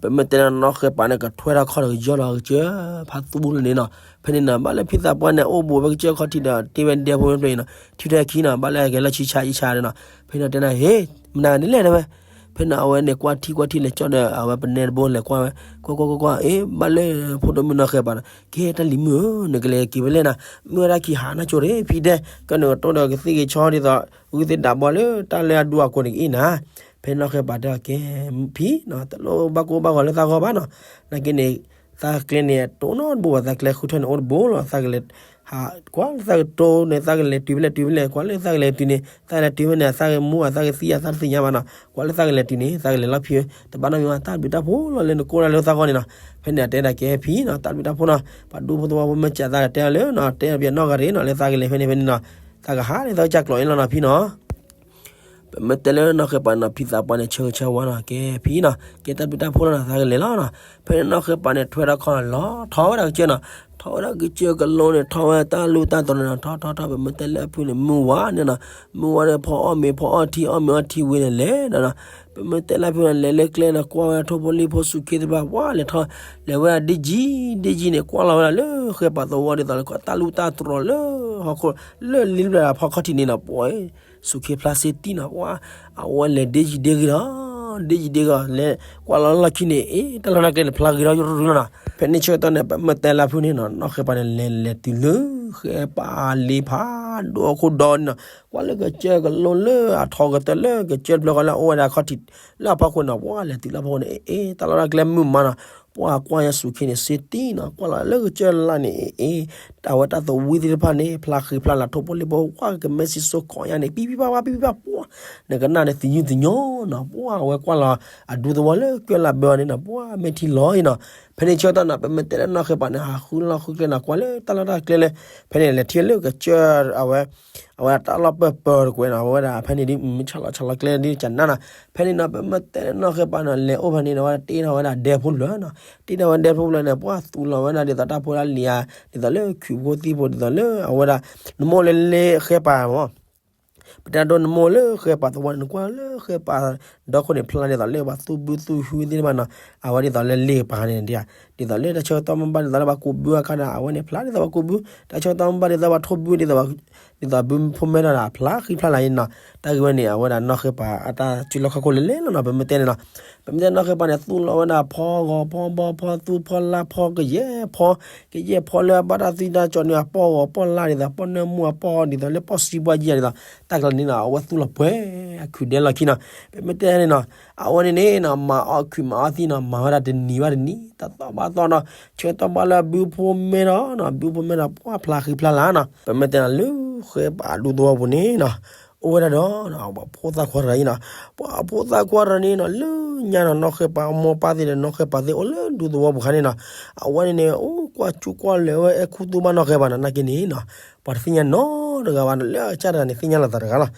ပမ့ၢ်တဲနီၢ်ဃဲပၤန့ၣ် ကထွဲထီၣ်ခီဒီးကယီၢ်လီၤကစၢၢ်ဖးသူလၢန့ၣ်နီၤ ဖဲန့ၣ်နီၤ ဘၣ်လၢဖံသးပှၢ်န့ၣ် အိၣ်ဘူးဝဲကစၢၢ်ခီၣ်ထံးဒီး တ့ဝဲဒဲဖိဖျၢၣ်အံၤနီၤ ထံထဲခံနီၤ ဘၣ်လၢအကဲလီၢ်ဆံဆါအံဆါဒီးနီၤ ဖဲန့ၣ်တဲနၤ ဟ့ၣ် မနၤန့ၣ်လဲၣ်တဲဝဲ ဖဲန့ၣ်အဝဲန့ၣ်ကွၢ်ထံကွၢ်ထံလဲၤကၠီၣ်ဒီး အဝဲပနဲတဘိလဲၤကွၢ်ဝဲ, ကွၢ်ကွၢ်ကွၢ်ကွၢ် အ့ ဘၣ်လၢဖိဒိၣ်မုၣ်နီၢ်ဃဲပၤနီၤ, ကဲတၢ်လံၤမုၣ်ဧၢ, နကလဲၤက့ၤဖဲလဲၣ်နီၤ, မုၢ်ဝဲဒၣ်ခံဟးနီၢ်ကၠိတ့ၢ် ဖံတဲ, ကၠီၣ်နကတိၢ်ဒီးကသ့ၣ်က့ၤဆီဒ်သိး ဂုၢ်သ့ၣ်ဒးဘီလၢတၢ်လၢအဒူအကိးန့ၣ်ကအ့ၣ်နၤ, ဖဲနီၢ်ဃဲပၤတဲအီၤ ကဲ ဖံနီၤ, တလိၣ်ဘၣ်ကိၢ်ဘၣ်ဂီၤလၢသးဂီၢ်ဘၣ်နီၤ, နာ်က့န့ၣ် သးကျဲန့ၣ် တိၢ်နီတဘိဘၣ်, သးကျဲဃုထၢၣ်န့ၣ်အိၣ်တဘိလီၤ, သးကလဲၤ ဟး ကွၢ်လၢသးကတိၢ်န့ၣ် သးကလဲၤတုၤဖဲလဲၣ်တုၤဖဲလဲၣ်, ကွၢ်လၢသးကလဲၤတုၤန့ၣ် သးလဲၤတုၤဖဲန့ၣ် သးကမူအသးကသံအသးတသ့ၣ်ညါဘၣ်နီၤ, ကွၢ်လၢသးကလဲၤတုၤန့ၣ် သးကလဲၤလီၤဖံဧၢ, တဘၣ်နီတမံၤဘၣ်, တၢ်ဘျုးတၢ်ဖှိၣ်လီၤလၢနကိးဒၣ်လၢသးဂီၢ်န့ၣ်နီၤ, ဖဲန့ၣ်အတဲဒၣ်ကဲဖံနီၤ, တၢ်ဘျုးတၢ်ဖှိၣ်နီၤ, ပှၤဒူဖိသဝီဖိမ့ၢ်စံးသးဒီးတဲအီၤလၢနီၤ, တဲအီၤပယီၤနီၢ်ဂၤရ့ၣ်နီၤ, လၢသးကလဲၤဖဲန့ၣ်ဖဲန့ၣ်နီၤ, သးကဟးန့ၣ် သးကစၢ်ကျိးအ့ၣ်လီၤနီၤဖံနီၤ ပမ့ၢ်တဲလၢနီၢ်ဃဲပၤန့ၣ်နီၤ, ဖံသးပှၢ်န့ၣ် ဆၢဂ့ၤဆၢဝါနီၤ, ကဲဖံနီၤ, ကဲတၢ်ဘျုးတၢ်ဖှိၣ်လီၤနီၤ, သးကလဲၤလီၤနီၤ, ဖဲန့ၣ်နီၢ်ဃဲပၤန့ၣ် ထွဲထီၣ်ခီၣ်လီၤ, ထီၣ်ဝဲဒၣ်ကစၢၢ်နီၤ, ထီၣ်ဝဲဒၣ်ကစၢၢ်ကလိန့ၣ် ထီၣ်ဝဲတၢ်လူၢ်တၢ်တြီၤန့ၣ်နီၤ, ထီၣ်ထီၣ်ထီၣ် ပမ့ၢ်တဲလၢအဖုန့ၣ် မုၢ်ဝါန့ၣ်နီၤ, မုၢ်ဝါန့ၣ် ဖီအီၣ်မ့ၤ ဖီအီၣ်ထံ အီၣ်မ့ၤအီထံဝံၤန့ၣ် လဲၤဒီးနီၤ, ပမ့ၢ်တဲလၢအဖုန့ၣ် လဲၤလၢကျဲနီၤ, ကွၢ်ဝဲဒၣ်ထိၣ်ဖိလံၣ်ဖိစူးခ့သ့ၣ်တဖၣ် ပှၤလဲၤထီၣ် လဲၤဝဲဒၣ်ဒ့ကံ ဒ့ကံန့ၣ် ကွၢ်လီၤဝဲဒၣ်လၢဃဲပၤသဝီဒ်သိးလၢတၢ်လူၢ်တၢ်တြီၤလၢဟီၣ်ခိၣ် လၢလ့ဘျၢၣ်ဖီခီၣ်ထံးန့ၣ်နီၤ, ပှၤ စူးခ့ဖျါစ့တံၢ်နီၤ, ပှၤ အဝဲလဲၤဒ့ယံၤဒ့ဂ့ၤဒီး ဒ့ယံၤဒ့ဂ့ၤ လဲၤကွၢ်လီၤလီၢ်ခံန့ၣ် အ့ တၢ်လီၢ်တၢ်ကျဲန့ၣ် ဖျါဂ့ၤထီၣ်ယိၣ်ရူၢ်ရူၢ်လီၤနီၤ, ဖဲန့ၣ်ဆၢကတီၢ်န့ၣ် ပမ့ၢ်တဲလၢဖုန့ၣ်နီၤ, နီၢ်ဃဲပၤန့ၣ် လဲၤလဲၤတုၤလၢဃဲပၤလ့ဖးဒိၣ်အခိၣ်ဒီန့ၣ်နီၤ, ကွၢ်လၢကစၢၢ်ကလိလၢအထီကတၢၢ်လၢကစၢၢ်တဖျၢၣ်ဃီလၢ အအိၣ်ဝဲဒၣ်ခီၣ်ထံးလၢအဖီခိၣ်နီၤ, ပှၤလဲၤတုၤလၢအဖီခိၣ်န့ၣ် အ့ တၢ်လီၢ်တၢ်ကျဲမုာ်မးနီၤ, ပှၤကွၢ်ညါစူးခ့န့ၣ် စ့တံၢ်နီၤ, ကွၢ်လီၤလၢကစၢၢ်လၢ်န့ၣ် အ့ အဝဲတၢ်သဝံသ့ၣ်တဖၣ်န့ၣ် ဖျါဃံဖျါလၤ ထိၣ်ဖိလံၣ်ဖိ ပှၤကမဲစံၣ်စိခိးညါန့ၣ် ပံပံပၤပၤ ပံပံပၤ ပှၤ နကနၣ်န့ၣ် သညူသညိနီၤ, ပှၤအဝဲကွၢ်လီၤအဒူသဝီလၢကၢၢ်လၢဘၢအီၤန့ၣ်နီၤ, ပှၤမ့ၢ်ထံလီၤအံၤနီၤ, ဖဲန့ၣ်ဆၢကတီၢ်နီၤ ပမ့ၢ်တဲလၢနီၢ်ဃဲပၤန့ၣ် ဟးဃုလီၢ်ဃုကျဲနီၤ, ကွၢ်လၢတၢ်လီၢ်တၢ်ကျဲလၢ ဖဲန့ၣ်လဲၤထံၣ်လၢကစၢၢ်အဝဲ အဝဲဒၣ်တၢ်လီၢ်ပၢၢ်ပၢၢ်တကွဲးနီၤ, အဝဲဒၣ်ဖဲန့ၣ်ဒ်မ့ၢ်ဆၣ်လီၤဆၣ်လီၤကျဲဒ်ကနၣ်နီၤ, ဖဲန့ၣ်နီၤ ပမ့ၢ်တဲလၢနီၢ်ဃဲပၤနီၤ လဲၤအိၣ်ဖဲန့ၣ်နီၤ ဝဲဒၣ်တ့ထီၣ်ဝဲဒၣ်ဒဲဖိလၢာ်နီၤ, တ့ထီၣ်ဝဲဒဲဖိလၢာ်န့ၣ် ပှၤသူၣ်လီၤဝဲဒၣ်ဒ်သိးတၢ်ဖိတၢ်လံၤဧါ, ဒ်သိးလၢခုးဖိသံၣ်ဖိ ဒ်သိးလၢအဝဲဒၣ် နမိၢ်လၢလ့ဃဲပၤမး ပတဲဒိနမိၢ်လၢဃဲပၤသဝီန့ၣ် နကွၢ်လၢဃဲပၤဒီခိၣ်န့ၣ် ဖျါဒ်သိးလၢပှၤသူၣ်ဘုသူၣ်ဟုသ့ၣ်တဖၣ်နီၤ, အဝဲဒ်သိးလၢလ့ပၤန့ၣ်ဒ်, ဒ်သိးလၢတၢ်ဆၢကတီၢ်မ့ၢ်ဘၣ်ဒ်သိးလၢပှၤကူးဘုအခါဒီး အဝဲန့ၣ်ဖျါဒ်သိးပှၤကူးဘု, တၢ်ဆၢကတီၢ်မ့ၢ်ဘၣ်ဒ်သိးပှၤထိၣ်ဘု ဒ်သိး ဒ်သိးဘုဖိမဲထီၣ်ဒီး ဖျါဃံဖျါလၤအံၤနီၤ, တၢ်ဂ့ၢ်ဝဲန့ၣ် အဝဲဒၣ်နီၢ်ဃဲပၤအတၢ်စုလီၢ်ခီၣ်ခိၣ်လၢလဲၣ်လီၤနီၤ, ပမ့ၢ်တဲနီၢ်ဃဲပၤန့ၣ် သူၣ်လီၤဝဲဒၣ်ဖီဂီၤဖီဘီဖီသူဖီလါဖီကယဲၢ်ဖီ ကယဲၢ်ဖီလၢအဘၣ်တၢ်သံတၢ်ကၠီန့ၣ် အပီၢ်ဂီၤပီၢ်လါဒ်သိး ပီၢ်နၢမူအပီၢ်ဒ်သိးလၢပီၢ်စံပီၢ်ယဲၢ်ဒ်သိး တၢ်ကျါန့ၣ်နီၤ အဝဲသူၣ်လီၤပှဲၤအခုးဒဲလီၢ်ခံနီၤ, ပမ့ၢ်တဲန့ၣ်နီၤ အဝဲန့ၣ်န့ၣ်နီၤ မၤအီၣ်ခုးမၤအီၣ်သံနီၤ မၤဝဲဒၣ်တနံၤဘၣ်တနံၤ တသီဘၣ်သီနီၤ, ဆၢကတီၢ်ဘၣ်လၢအဘုဖိမဲထီၣ်နီၤ ဘုဖိမဲထီၣ် ပှၤဖျါဃံဖျါလၤနီၤ, ပမ့ၢ်တဲနီၤ လၢဃဲပၤဒူသဝီပူၤန့ၣ်နီၤ အိၣ်ဝဲဒၣ်ဒီး ပှၤဖိသၣ်ခွါတဂၤအံၤနီၤ, ပှၤဖိသၣ်ခွါတဂၤန့ၣ်နီၤ လၢညါနီၤ နီၢ်ဃဲပၤအမိၢ်ပၢ်သ့ၣ်ဒီး နီၢ်ဃဲပၤသ့ၣ်အိၣ်လၢဒူသဝီပူၤခါန့ၣ်နီၤ, အဝဲန့ၣ်န့ၣ် အိၣ်ကွၢ်ကၠူကွၢ်လဲၤဝဲအဲၣ်ခူသူၣ်ဘၣ်နီၢ်ဃဲပၤနီၤ နာ်က့န့ၣ်နီၤ, ပှၤတသ့ၣ်ညါနီတဂၤဘၣ်နီၤ လၢအကစၢ်တဂၤန့ၣ် သ့ၣ်ညါလိာ်သးတဂၤလီၤ,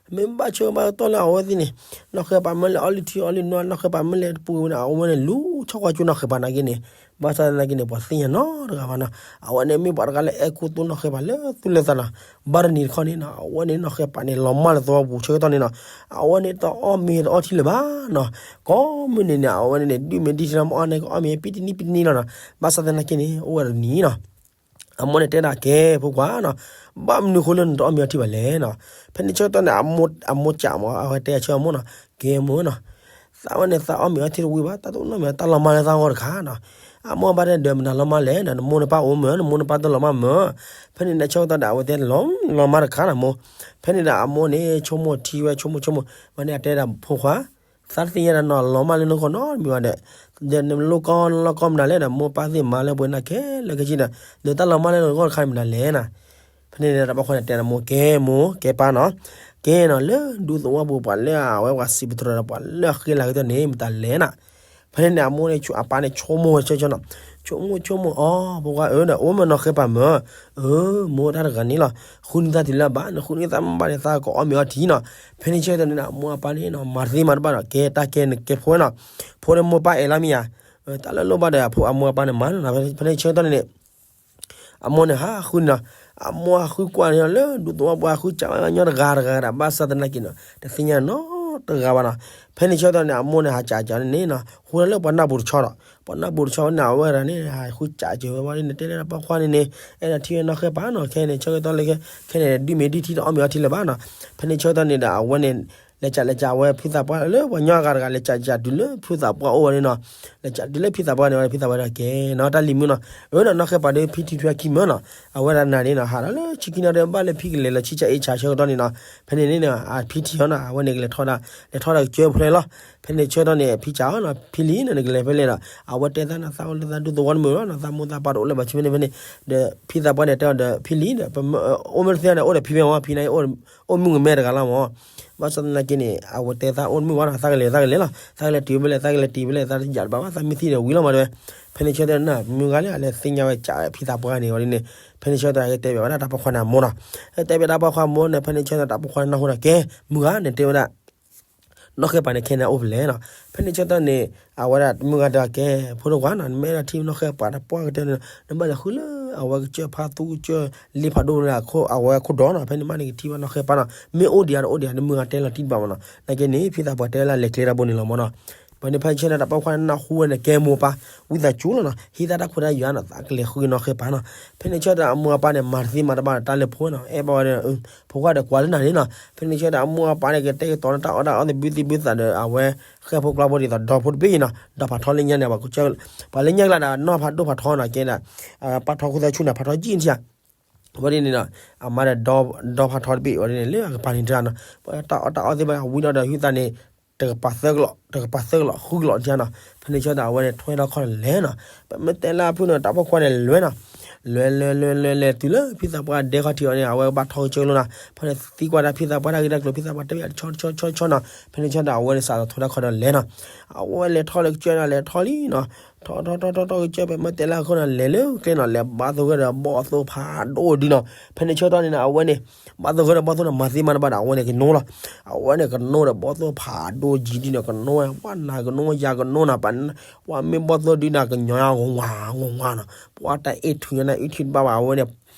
ဒီးမ့ၢ်ဘၣ်ဆၢဘၣ်ကတီၢ်လၢအဝဲသ့ၣ်န့ၣ် နီၢ်ဃဲပၤမ့ၢ်လဲၤအီၣ်လုၢ်ထံအီလုၢ်နိ နီၢ်ဃဲပၤမ့ၢ်လဲၤတပူၤဝဲန့ၣ် အဝဲန့ၣ်လူၤဆီကွၢ်ကၠူနီၢ်ဃဲပၤနာ်က့န့ၣ်, ဘၣ်ဆၣ်သနာ်က့န့ၣ် ပှၤတသ့ၣ်ညါနီတဂၤဘၣ်နီၤ, အဝဲန့ၣ်မ့ၢ်ပှၤတဂၤလၢအဲၣ်ခူသူၣ်နီၢ်ဃဲပၤလၢသူၣ်လၢသးနီၤ, ဘၣ်တနံၤတခီန့ၣ်နီၤ အဝဲန့ၣ်နီၢ်ဃဲပၤန့ၣ် လီၤမၢ်လၢသဝီပူၤဆၢကတီၢ်န့ၣ်နီၤ, အဝဲန့ၣ်တအီၣ်မ့ၤတအီထံလၢၤဘၣ်နီၤ, ကိးမုၢ်နံၤန့ၣ် အဝဲန့ၣ်န့ၣ် ဒုးမ့ၢ်ဒံထံလၢမ့ၢ်အီၣ်န့ၣ် ကအီၣ်မ့ၤပံတနံၣ်ပံတနံၣ်လီၤနီၤ, ဘၣ်ဆၣ်သနာ်က့န့ၣ် အိၣ်ဝဲဒၣ်တနံၤနီၤ အမိၢ်န့ၣ်တဲဒၣ်ကဲဖိခွါနီၤ, ဘၣ်မနုၤဃိလၢနတအီၣ်မ့ၤအီထံဘၣ်လဲၣ်နီၤ, ဖဲန့ၣ်ဆၢကတီၢ်န့ၣ် အမိၢ်ကၠးမး အဝဲတဲဆၢအမိၢ်နီၤ, ကဲမိၢ်နီၤ, သးဝဲန့ၣ်သးအီၣ်မ့ၤအီထံတဝံၤဘၣ် တၢ်တအိၣ်နီတမံၤ တၢ်လီၤမၢ်လၢသးဂီၢ်တခါနီၤ, အမိၢ်ဘၣ်တဲဒီးမတၤလီၤမၢ်လဲၣ်ဒီး နမိၢ်နပၢ်အိၣ်မ့ၤ နမိၢ်နပၢ်တလီၤမၢ်မ့ၤ, ဖဲန့ၣ်န့ၣ်ဆၢကတီၢ်ဒီး အဝဲတဲလီၤမၢ်တခါနီၤမိၢ်, ဖဲန့ၣ်ဒီးအမိၢ်န့ၣ် ဆိကမိၣ်ထံဝဲဆိကမိၣ်ဆိကမိၣ်, ဝဲန့ၣ်အတဲဒၣ်ဖိခွါ သးတသ့ၣ်ညါဒီးနီၤ လီၤမၢ်လၢနဂီၢ်နီတမံၤဘၣ်ဒီး, ဒီးနလိၣ်ကီလီၢ်ကီမနုၤလဲၣ်ဒီး မိၢ်ပၢ်သ့ၣ်မၤလၢပှဲၤနၤခဲလၢာ်ခဲဆ့ဒီး, ဒီးတၢ်လီၤမၢ်လၢနဂီၢ်တခါန့ၣ်မနုၤလဲၣ်နီၤ, ဖဲန့ၣ်ဒီးတၢ်ပိာ်ခွါန့ၣ်တဲနၤမိၢ် ကဲမိၢ် ကဲပၢ်နီၤ, ကဲနီၤ လၢဒူသဝီပူၤပှၤလၢအဝဲပှၤစံးပတြၢၤဒီးပှၤလၢအဃ့လၤကတၢၢ်န့ၣ် မတၤလဲၣ်နီၤ, ဖဲန့ၣ်န့ၣ် အမိၢ်န့ၣ် အပၢ်န့ၣ် ဆိကမိၣ်ဝဲဆၢဆၢနီၤ, ဆိကမိၣ်ဆိကမိၣ်အီၤ ဖိခွါဧၢဒီး အိၣ်မ့ၢ်နီၢ်ဃဲပၤမၢ်, အၢ မိၢ်တၢ်တဂၤန့ၣ်လီၤ, ဃုန့ၢ်သးတုၤလၢအဘၣ် နဃုန့ၢ်သးမ့ၢ်ဘၣ်န့ၣ် သးကအီၣ်မ့ၤအီထံနီၤ, ဖဲန့ၣ်ဆၢကတီၢ်န့ၣ်ဒီး အမိၢ်အပၢ်န့ၣ်နီၤ မၤတသ့မၤတဘၣ်ဒီး ကဲတၢ်ကဲန့ၣ်ကဲဖိနီၤ, ဖိန့ၣ်မိၢ်ပၢ်အဲၣ်လီၤမ့ၢ်ဧါ, တၢ်လၢလိၣ်ဘၣ်ဒီး အမိၢ်အပၢ်န့ၣ်မၤနီၤ, ဖဲန့ၣ်ဆၢကတီၢ်န့ၣ်န့ၣ် အမိၢ်န့ၣ်ဟးဃုန့ၣ်နီၤ, အမိၢ်ဟးဃုကွၢ်န့ၣ် လၢဒူသဝီပှၤဟးဃုစးဝဲညီတဂၤတဂၤဒီး ဘၣ်ဆၣ်သနာ်က့နီၤ တသ့ၣ်ညါနီတဂၤဘၣ်နီၤ, ဖဲန့ၣ်ဆၢကတီၢ်န့ၣ် အမိၢ်န့ၣ် ဟးစးကီန့ၣ်နီၤ ဃိလၢပှၤနၢ်ပူၤတဆီဒီး ပှၤနၢ်ပူၤတဆီန့ၣ် အဝဲဒၣ်န့ၣ် ဟးဃုစးကီဝဲဘၣ်န့ၣ် တဲလၢတၢ်ပိာ်ခွါန့ၣ်န့ၣ် အဲၣ်ဒိးထံၣ်ဝဲနီၢ်ဃဲပၤနီၤ, ခဲန့ၣ်ဆၢကတီၢ်လၢခဲ ခဲန့ၣ် ဒုးမ့ၢ်ဒုးထံတအီၣ်မ့ၤအီထံလၢၤဘၣ်နီၤ, ဖဲန့ၣ်ဆၢကတီၢ်န့ၣ်ဒီး အဝဲန့ၣ် လဲၤကးလဲၤကးဝဲဖံသးပှၢ်လၢပှၤညီအဂၤတဂၤ လဲၤကးကးတုၤလၢဖံသးပှၢ်အိၣ်ဝဲန့ၣ်နီၤ, လဲၤကးတုၤလၢဖံသးပှၢ်န့ၣ်ဝဲ ဖံသးပှၢ်တဲကဲနီၤ တၢ်လံၤမုၣ်နီၤ, အၢနီၤ နီၢ်ဃဲပၤဒီးဖံထံထွဲခံမၢနီၤ, အဝဲဒၣ်နၤန့ၣ်နီၤ ဟးဒီးလၢဆံခံနီၤဒီး ဘၣ်လၢဖံကလဲၤလီၤဆံကၢအ့ၣ်ဆါဆၢကတီၢ်န့ၣ်နီၤ, ဖဲန့ၣ်န့ၣ် ဖံထံၣ်အီၤနီၤ အဝဲန့ၣ်ကလဲၤထီၣ်ဒၣ် လဲၤထီၣ်ဒီးကစၢၢ်ဖျဲလီၤ, ဖဲန့ၣ်ဆၢကတီၢ်န့ၣ် ဖံကးအီၤနီၤ ဖံလံၤနီၤ နကလဲၤဖဲလဲၣ်ဒီး အဝဲတဲသးနီၤ သးအိၣ်လၢသးဒူသဝီတမုာ်လီၤနီၤ သးမိၢ်သးပၢ်တအိၣ်လၢၤဘၣ်ဆၢဖဲန့ၣ်ဖဲန့ၣ်, ဒီးဖံသးပှၢ်န့ၣ်တဲအီၤဒီး ဖံလံၤဒီး ပမ့ၢ်အိၣ်မ့ၢ်တသ့န့ၣ် အိၣ်ဒီးဖံမ့ၢ်မၢ ဖံန့ၣ် အိၣ်မုၣ်ကမဲတဂၤလီၤမၢ, ဘၣ်ဆၣ်သနာ်က့န့ၣ် အဝဲတဲသးအိၣ်တမုာ်ဘၣ်နီၤ သးကလဲၤသးကလဲၤလီၤ သးကလဲၤတုၤဖဲလဲၣ် သးကလဲၤတုၤဖဲလဲၣ် သးတယၢ်တဘၣ်ဘၣ် သးမ့ၢ်သံဒီးဝံၤလီၤမၢတဲဝဲ, ဖဲန့ၣ်ဆၢကတီၢ်န့ၣ် မုၢ်ဂၤလၢအလဲၤသ့ၣ်ညါဝဲကးဖံသးပှၢ်န့ၣ်ဝဲဒ်န့ၣ်, ဖဲန့ၣ်ဆၢကတီၢ်ကတဲဘၣ်ဝဲဒၣ်တၢ်ပိာ်ခွါန့ၣ်အမိၢ်နီၤ, တဲဘၣ်တၢ်ပိာ်ခွါအမိၢ်န့ၣ် ဖဲန့ၣ်ဆၢကတီၢ်တၢ်ပိာ်ခွါန့ၣ်နၢ်ဟူဒီးကဲ မုၢ်ဂၤန့ၣ်တဲဝဲဒၣ် နီၢ်ဃဲပၤန့ၣ်ခဲန့ၣ်အိၣ်ဖဲလဲၣ်နီၤ, ဖဲန့ၣ်ဆၢကတီၢ်န့ၣ် အဝဲဒၣ်မုၢ်ဂၤတဲကဲ ဖိတဝါနီၤ နမ့ၢ်အဲၣ်ဒိးထံၣ်နီၢ်ဃဲပၤတပှၢ်ကတၢၢ်န့ၣ် နဘၣ်လဲၤဃုလၢအဝဲကစၢၢ်ဖါသူကစၢၢ်လ့ဖးဒိၣ်လၢအဝဲခိၣ်ဒီးနီၤ ဖဲန့ၣ်မးန့ၣ်ကထံၣ်ဘၣ်နီၢ်ဃဲပၤနီၤ မ့ၢ်အိၣ်ဒံးဧါတအိၣ်ဒံးဧါ နမုၢ်ဂၤတဲလီၤတံၢ်တဘၣ်မၢနီၤ နာ်က့န့ၣ် ဖံသးပှၢ်တဲလၢလဲၤကျဲတၢ်ဘိန့ၣ်လီၤမၢနီၤ, ပှၤန့ၣ်ဖဲဆၢကတီၢ်တၢ်ပိာ်ခွါန့ၣ်နၢ်ဟူဝဲန့ၣ် ကဲမိၢ်ပၢ် ဝံသးစူၤလီၤနီၤ ဟ့ၣ်သးတၢ်ခွဲးတၢ်ယာ်နီၤ သးကလဲၤဃုနီၢ်ဃဲပၤနီၤ, ဖဲန့ၣ်ဆၢကတီၢ်အမိၢ်အပၢ်န့ၣ် မၤတသ့မၤတဘၣ်ဒီးတၢ်လၢဖိနီၤ အဲၣ်ဘၣ်ဝဲဒီး ဖိခွါဒီးကွၢ်လၢနၤန့ၣ်နီၤ, ဖဲန့ၣ်ဆၢကတီၢ်အမိၢ်အပၢ်န့ၣ် ကတဲာ်ကတီၤန့ၢ်တၢ်အီၣ်တၢ်အီသဘုသဘုသးဒီးအဝဲ ဃဲဖိကျါဖိဒ်သိးဒီဖိတဘ့ၣ်အံၤနီၤ ဒီဖးထီလၢညါန့ၣ် ပှၤလၢညါကျါဒီးနီၢ်ဖးဒိၣ်ဖးထီနီၤ ကဲဒၣ် ပာ်ထီခိၣ်သၢဆူၣ်န့ၣ် ဖးထီကံၢ်ထံၣ်ဧါ ဝဲဒ်န့ၣ်ဒီး အမါဒီး ဒီဖးထီတဘ့ၣ်ဝဲဒ်န့ၣ် လၢအကပၤန့ၣ်တၢ်နီၤ ပှၤတၢ်အီၣ်တၢ်အီသ့ၣ်တဖၣ်ဝံၤဒီး ဟုသးန့ၣ် တကပၤသၢကလီး တကပၤသၢကလီး ဃုကလီးတၢ်နီၤ, ဖဲန့ၣ်ဆၢကတီၢ်အဝဲန့ၣ် ထွဲထီၣ်ခီၣ်န့ၣ်လဲၤနီၤ, ပမ့ၢ်တဲလၢအဖုၣ်န့ၣ် တၢ်ပိာ်ခွါန့ၣ်လဲၤနီၤ, လဲၤလဲၤလဲၤလဲၤလဲၤ တုၤလၢဖံသးပှၢ်ဒဲခီၣ်ထံးအီၤန့ၣ် အဝဲဘၣ်ထီကစၢၢ်လိနီၤ, ဖဲန့ၣ်သံကွၢ်တၢ်ဖံသးပှၢ်တၢ်ဂ့ၢ်တၢ်ကျိၤ ဖံသးပှၢ်တဲဝဲတဆီတဆီတဆီတဆီနီၤ, ဖဲန့ၣ်ဆၢကတီၢ်အဝဲန့ၣ် စးထီၣ်ထွဲထီၣ်ခီၣ်ဒီးလဲၤနီၤ, အဝဲလဲၤထီၣ်လၢကစၢၢ်နီၤ လဲၤထီၣ်လံနီၤ, ထီၣ်ထီၣ်ထီၣ်ထီၣ်ထီၣ်ကစၢၢ် ပမ့ၢ်တဲလၢအဃိန့ၣ် လဲၤလၢကျဲနီၤ လဲၤဘၣ်သဂၢၢ်ဒီးဘီၣ်သိၣ်ဖးဒိၣ်ဒုနီၤ, ဖဲန့ၣ်ဆၢကတီၢ်န့ၣ်နီၤ အဝဲန့ၣ် ဘၣ်သဂၢၢ်ဒီးဘီၣ်သိၣ်န့ၣ် မၤသ့မၤတဘၣ်ဒီး အဝဲန့ၣ်ကနိလီၤ, အဝဲန့ၣ်ကနိဒီးဘီၣ်သိၣ်ဖးဒိၣ်ယံၤဒုနီၤ ကနိဝဲ ပှၤနၤကနိယၤကနိနီၤ, ပှၤမ့ၢ်ဘီၣ်သိၣ်ဒုနီၤ ကညီယၤဂီၤဝါဂီၤဝါနီၤ, ပှၤတၢ်အ့ၣ်ထုးညါန့ၣ် အ့ၣ်ထုးတဘၣ်ဘၣ် အဝဲန့ၣ်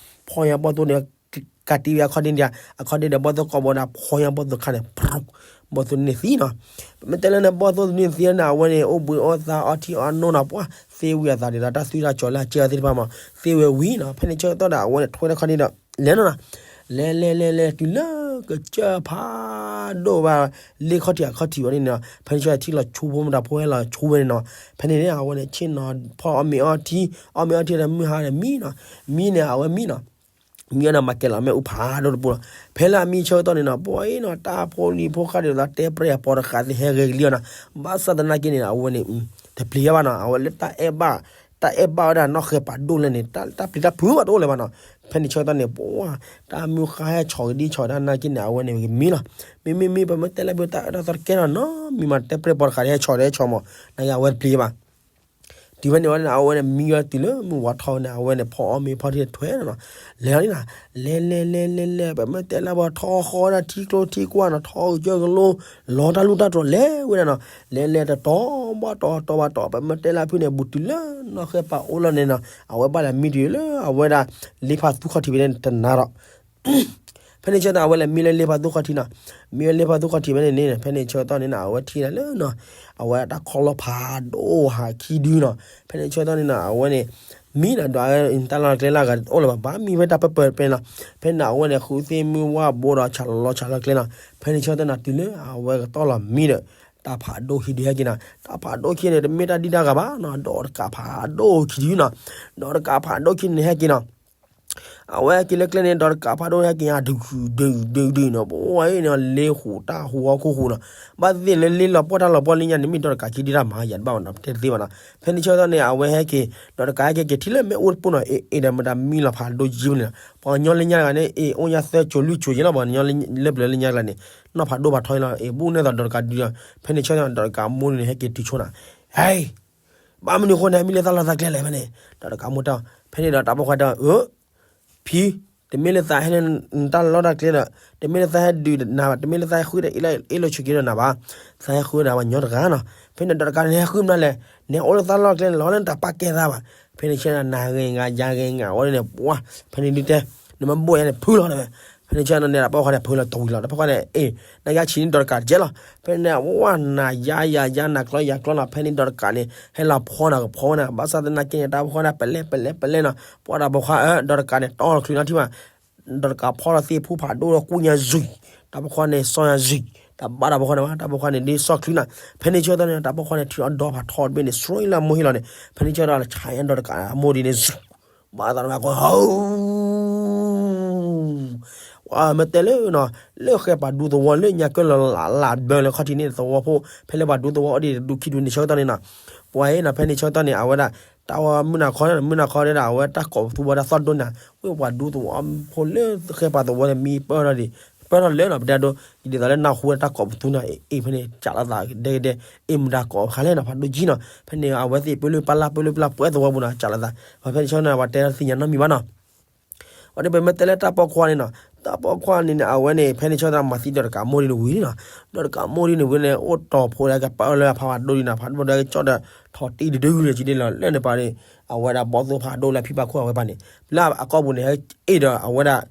ဖီၣ်ညါဘီၣ်သိၣ်န့ၣ် ကးတံၢ်ဝဲအခီၣ်ဒ့ဒံး, အခီၣ်ဒ့ဒီးဘီၣ်သိၣ်ကိးဘိဒီး ဖီၣ်ညါဘီၣ်သိၣ်ခါန့ၣ် ဘီၣ်သိၣ်န့ၣ်သံနီၤ, ပမ့ၢ်တဲလၢန့ၣ် ဘီၣ်သိၣ်န့ၣ်သံန့ၣ် အဝဲန့ၣ် အိၣ်ဘှံးအိၣ်သါအီထံအီနိနီၤ, ပှၤသ့ဝံၤအသးဒ်သိးတၢ်သွံၣ်တၢ်စီၤလၢအကဲအီၤသ့ၣ်တဖၣ်မး, သ့ဝဲဝံၤနီၤ, ဖဲန့ၣ်ဆၢကတီၢ်ဒီး အဝဲန့ၣ်ထွဲထီၣ်ခီၣ်ဒ့ဒီး လဲၤနီၤနီၤ, လဲၤလဲၤလဲၤလဲၤ တုၤလၢကစၢၢ်ဖးဒိၣ်ဘၣ် လ့ခီၣ်ထံးအခီၣ်ထံးဝဲန့ၣ်နီၤ, ဖဲန့ၣ်ဆၢကတီၢ်ထံၣ်လီၤဆိဖိမတၤဖိဟဲလီၤဆိဝဲန့ၣ်နီၤ, ဖဲန့ၣ်န့ၣ် အဝဲန့ၣ်ဆ့ၣ်နီၤဖီၣ်အီၣ်မ့ၤအီထံ, အီၣ်မ့ၤအီထံဒီးမုၢ်ဟါဒီးမံနီၤ, မံန့ၣ် အဝဲမံနီၤ မံအီၤန့ၣ် မၤကဲလီၤမ့ၣ်အူဖးဒိၣ်တပူၤလီၤ. ဖဲလၢအမံဆၢကတီၢ်န့ၣ်နီၤ ပှၤအံၤနီၤ တၢ်ဖိလံၤဖိဃၢ်ဒ်သိးတဲပြဲၢ်အပီတဃးသ့ၣ်ဟဲဂဲၤကလံအီၤနီၤ, ဘၣ်ဆၣ်သနာ်က့န့ၣ် အဝဲန့ၣ် တပျံၤဘၣ်နီၤ, အဝဲလၢတၢ်အဲၣ်ဘၣ်, တၢ်အဲၣ်ဘၣ်ဝဲဒၣ်နီၢ်ဃဲပၤဒိၣ်လဲၣ်န့ၣ် တၢ်ပျံၤတၢ်ဖုးဘၣ်တအိၣ်လၢၤဘၣ်နီၤ. ဖဲန့ၣ်ဆၢကတီၢ်န့ၣ် ပှၤ တၢ်မုၢ်ဃါဟဲဆီၣ်ကဒံဆီၣ်တၢ်နာ်က့န့ၣ် အဝဲန့ၣ်ကမံလီၤ. မံမံမံ ပမ့ၢ်တဲလၢဘၣ်တၢ်အၢတၢ်သီတကဲထီၣ်နီၤ, မံမၤတဲပြဲၢ်ပီတဃးန့ၣ် ဟဲဆီၣ်ဒီးဟဲဆီၣ်မး, နာ်က့အဝဲတပျံၤဘၣ် တုၤဖဲန့ၣ်ဝဲန့ၣ် အဝဲန့ၣ်မံဝဲတုၤလၢမုၢ်ဝါထီၣ်ဝဲန့ၣ် အဝဲန့ၣ်ဖီအီၣ်မ့ၤဖီထံထွဲနီၤ, လဲၤလီၤလံနီၤ, လဲၤလဲၤလဲၤလဲၤလဲၤ ပမ့ၢ်တဲလၢပှၤထီဃီဒၣ်ထံကျိထံကွၢ်နီၤ, ထီကစၢၢ်ကလိ လီၤတၢ်လူၢ်တၢ်တြီၤလဲၤဝဲဒၣ်နီၤ, လဲၤလဲၤတတီၤဘၣ်တီၤတီၤဘၣ်တီၤ ပမ့ၢ်တဲလၢဖုန့ၣ် ဘူးတုၤလၢနီၢ်ဃဲပၤအိၣ်လီၤန့ၣ်နီၤ, အဝဲဘၣ်လဲၤမံတုၤလၢအဝဲဒၣ် လ့ဖးသူခီၣ်ထံးဖဲန့ၣ်တနၤဒီး ဖဲန့ၣ်ဆၢကတီၢ် အဝဲလဲၤမံလၢလ့ဖးသူခီၣ်ထံးနီၤ, မံဝဲလ့ဖးသူခီၣ်ထံးဖဲန့ၣ်န့ၣ် ဖဲန့ၣ်ဆၢကတီၢ်န့ၣ်နီၤ အဝဲထံၣ်ဒၣ်လၢနီၤ, အဝဲတၢ်ခီလီၤဖးဒိၣ်ဟးခံဒုနီၤ, ဖဲန့ၣ်ဆၢကတီၢ်န့ၣ်နီၤ အဝဲန့ၣ် မံနီၤ ဒီးတၢ်လီၢ်တၢ်ကျဲလၢအဂၤအိၣ်လၢၤဘၣ် ဘၣ်မံဖဲတၢ်ပၢၢ်ပၢၢ်နီၤ, ဖဲန့ၣ်အဝဲန့ၣ် ဃုသ့ၣ်မုၢ်ဝၣ်ဘိဒီးဆးလီၤလီၤဆးလီၤကျဲနီၤ, ဖဲန့ၣ်ဆၢကတီၢ်နီၤ တုၤလၢအဝဲကတီၢ်လီၤမံဒီး တၢ်ဖးဒိၣ်ခံဒုဟဲက့ၤနီၤ, တၢ်ဖးဒိၣ်ခံန့ၣ် တမ့ၢ်တၢ်ဒံးတၢ်ဂၤဘၣ်နီၤ, ဒီးတကးဖးဒိၣ်ခံဒုနီၤ, ဒီးတကးဖးဒိၣ်ခံန့ၣ်ဟဲက့ၤနီၤ အဝဲဟဲက့ၤလၢကျဲန့ၣ် ဒီးတကးဖးဒိၣ်ဟဲက့ၤ ဒုးဒုးဒုးဒုးနီၤ, ပဝဲအံၤန့ၣ် လ့ဟူးတၢ်ဟူးဟီၣ်ခိၣ်ဟူးနီၤ, ဘၣ်သ့ၣ်လၢလ့လီၤပှီၢ်တၢ်လီၤပှီၢ်လၢညါန့ၣ် မ့ၢ်ဒီးတကးခံဒုတၢ်မၤယၤတဘၣ်ဘၣ်နီၤ, တဲတသ့ဘၣ်နီၤ, ဖဲန့ၣ်ဆၢကတီၢ်န့ၣ် အဝဲဟဲက့ၤ ဒီးတကးဟဲက့ၤက့ၤထံၣ်လၢမ့ၣ်အူတပူၤနီၤ, အ့ၣ် အ့ၣ် ဒီးမတၤမံလီၤဖးဒိၣ်ယံၤန့ၣ်နီၤ, ပှၤကညီလၢညါတဂၤန့ၣ် အ့ၣ် အိၣ်ညါသၢစိၤလွံၢ်စိၤယဲလီၤ, ပှၤကညီလၢပျၢၤလၢညါတဂၤန့ၣ် နီၢ်ဖးဒိၣ်ဖးထီအံၤလီၤ, အ့ၣ် ဘူးနဲၣ်သိးဒီးတကးဒုးဒီး, ဖဲန့ၣ်ဆၢကတီၢ်ဒီးတကးမိၢ်န့ၣ် ဟဲက့ၤတုၤဆိနီၤ, ဟဲ ဘၣ်မနုၤအဃိန့ၣ် မံလၢသးလီၢ်သးကျဲလဲၣ်ဖဲန့ၣ်, ဒီးတကးမိၢ်တဲအီၤ, ဖဲန့ၣ်ဒီးတၢ်ပိာ်ခွါတဲအီၤ, အၢ ဖံ, တမ့ၢ်လၢသးဟဲလၢနတၢ်လီၢ်တၢ်ကျဲဒီး တမ့ၢ်လၢသးဟဲဒုးနၤဘၣ်, တမ့ၢ်လၢသးဟဲဃုအ့ၣ်လိာ်ဆိးက့ဒီးနၤဘၣ်, သးဟဲဃုဒီးပှၤကညီတဂၤနီၤ, ဖဲန့ၣ်ဒီးတကးန့ၣ် ဟဲဃုမနုၤလဲၣ်, နဟဲအိၣ်လၢသးလီၢ်ကျဲန့ၣ် လီၤလၢနတၢ်ပာ်ကဲသးဘၣ်, ဖဲန့ၣ်ဆၢကတီၢ် နၤဂ့ၤဂၤယၤဂ့ၤဂၤဝဲန့ၣ် ပှၤ ဖဲန့ၣ်ဒုတဲ နမ့ၢ်ဘိၣ်ယၤန့ၣ် ဖုလီၤတဲဝဲ, ဖဲန့ၣ်ဆၢကတီၢ်န့ၣ် တၢ်ပိာ်ခွါန့ၣ် ဖုလီၤတဝံၤလီၤ, တၢ်ပိာ်ခွါန့ၣ် အ့ၣ် နကဆံးန့ၢ်ဒီးတကးတကဲလီၤ, ဖဲန့ၣ် ပှၤ နၤယၤယၤယၤနၤကျီယၤကျီနီၤ, ဖဲန့ၣ်ဒီးတကးန့ၣ် ဟဲလီၤဖီနၤကဖီဝဲနၤ, ဘၣ်ဆၣ်သနာ်က့န့ၣ် တၢ်ပိာ်ခွါန့ၣ် ပလဲၣ်ပလဲၣ်ပလဲၣ်နီၤ, ပှၤတၢ်ပိာ်ခွါ အၢ ဒီးတကးန့ၣ် တီချုးနီၤထံၣ်ဘၣ် ဒီးတကးဖီလီၤသ့ၣ်ဖူဖးဒိၣ်ဒီးကူၣ်ညါယံၤ, တၢ်ပိာ်ခွါန့ၣ် စီညါယံၤ, တဘၣ်တၢ်ပိာ်ခွါန့ၣ်ဘၣ်, တၢ်ပိာ်ခွါန့ၣ်ဒ်စီၣ်ချံနီၤ. ဖဲန့ၣ်ဆၢကတီၢ်န့ၣ် တၢ်ပိာ်ခွါန့ၣ် ထံၣ်အီၤဒီဖးထီတဘ့ၣ်န့ၣ် ဆှီလၢမိၢ်ဟ့ၣ်လီၤန့ၣ်, ဖဲန့ၣ်ဆၢကတီၢ် ဆါဒီးတကးမိၢ်ဒ်န့ၣ် ဘၣ်သးနမးကီ ဝဲမ့ၢ်တဲလၢနီၤ, လၢဃဲပှၤဒူသဝီလၢညါကၢလၢ်လၢ်ဘၢလၢခီၣ်ထံးန့ၣ် သဝီဖိ ဖဲလၢပှၤဒူသဝီအိၣ်ဒံးတဒူခံဒူန့ၣ် ဆၢကတီၢ်န့ၣ်နီၤ, ပှၤအံၤနီၤ ဖဲန့ၣ်ဆၢကတီၢ်န့ၣ် အဝဲဒၣ် တၢ်ဝဲမုၢ်နၤခီ မုၢ်နၤခီဒၣ် အဝဲတၢ်ကိးပသူဝဲဒၣ်သီၣ်ဒိၣ်န့ၣ် ဝဲပှၤဒူသဝီဖိလၢဃဲပှၤသဝီန့ၣ် မံပၢၢ်ထီၣ်ဒံး ပၢၢ်ထီၣ်လၢနီၤ ပတဲဒိ ဒ်သိးလၢနၢ်ဟူဝဲဒၣ်တၢ်ကိးပသူန့ၣ် အ့ၣ် ဖဲန့ၣ် ကးလိာ်သးဒဲကဒဲ အ့ၣ်မတၤကိးခါလဲၣ်နီၤ ဖးဒိၣ်ကံနီၤ ဖဲန့ၣ် အဝဲသ့ၣ်ပၢလၢပလၢ်ပၢလၢပလၢ်ပှဲၤသဝီပူၤနီၤ ကးလိာ်သး ပှၤဖဲန့ၣ်ဆၢကတီၢ်န့ၣ် ပှၤတဲသ့ၣ်ညါနီတမံၤဘၣ်နီၤ ဝဲဒၣ်ပမ့ၢ်တဲလၢတၢ်ပိာ်ခွါန့ၣ်နီၤ တၢ်ပိာ်ခွါန့ၣ်န့ၣ် အဝဲန့ၣ် ဖဲန့ၣ်ဆၢကတီၢ်မၤသံဒီးတကးမိၢ်ဒ်န့ၣ်ဝံၤနီၤ ဒီးတကးမိၢ်ဒ်န့ၣ်ဝံၤန့ၣ် အိၣ်တီၢ်ဖိလၢကပာ်အၢလၢအဖါဝဲဒိၣ်ဒံးနီၤ ဖးဒိၣ်ဒီးကကၠီၣ်ဒီး ထီၣ်တံၢ်တဒုန့ၣ် ကဒ်လီၤလၢန့ၣ်ပၤန့ၣ် အဝဲဒၣ်ဘီၣ်သိၣ်ဖးဒိၣ်လၢဖံဘၣ်ခိၣ်အဝဲပၤန့ၣ် လၢအကီၢ်ပူၤန့ၣ် ဟဲအ့ၣ်ဒီးအဝဲဒၣ်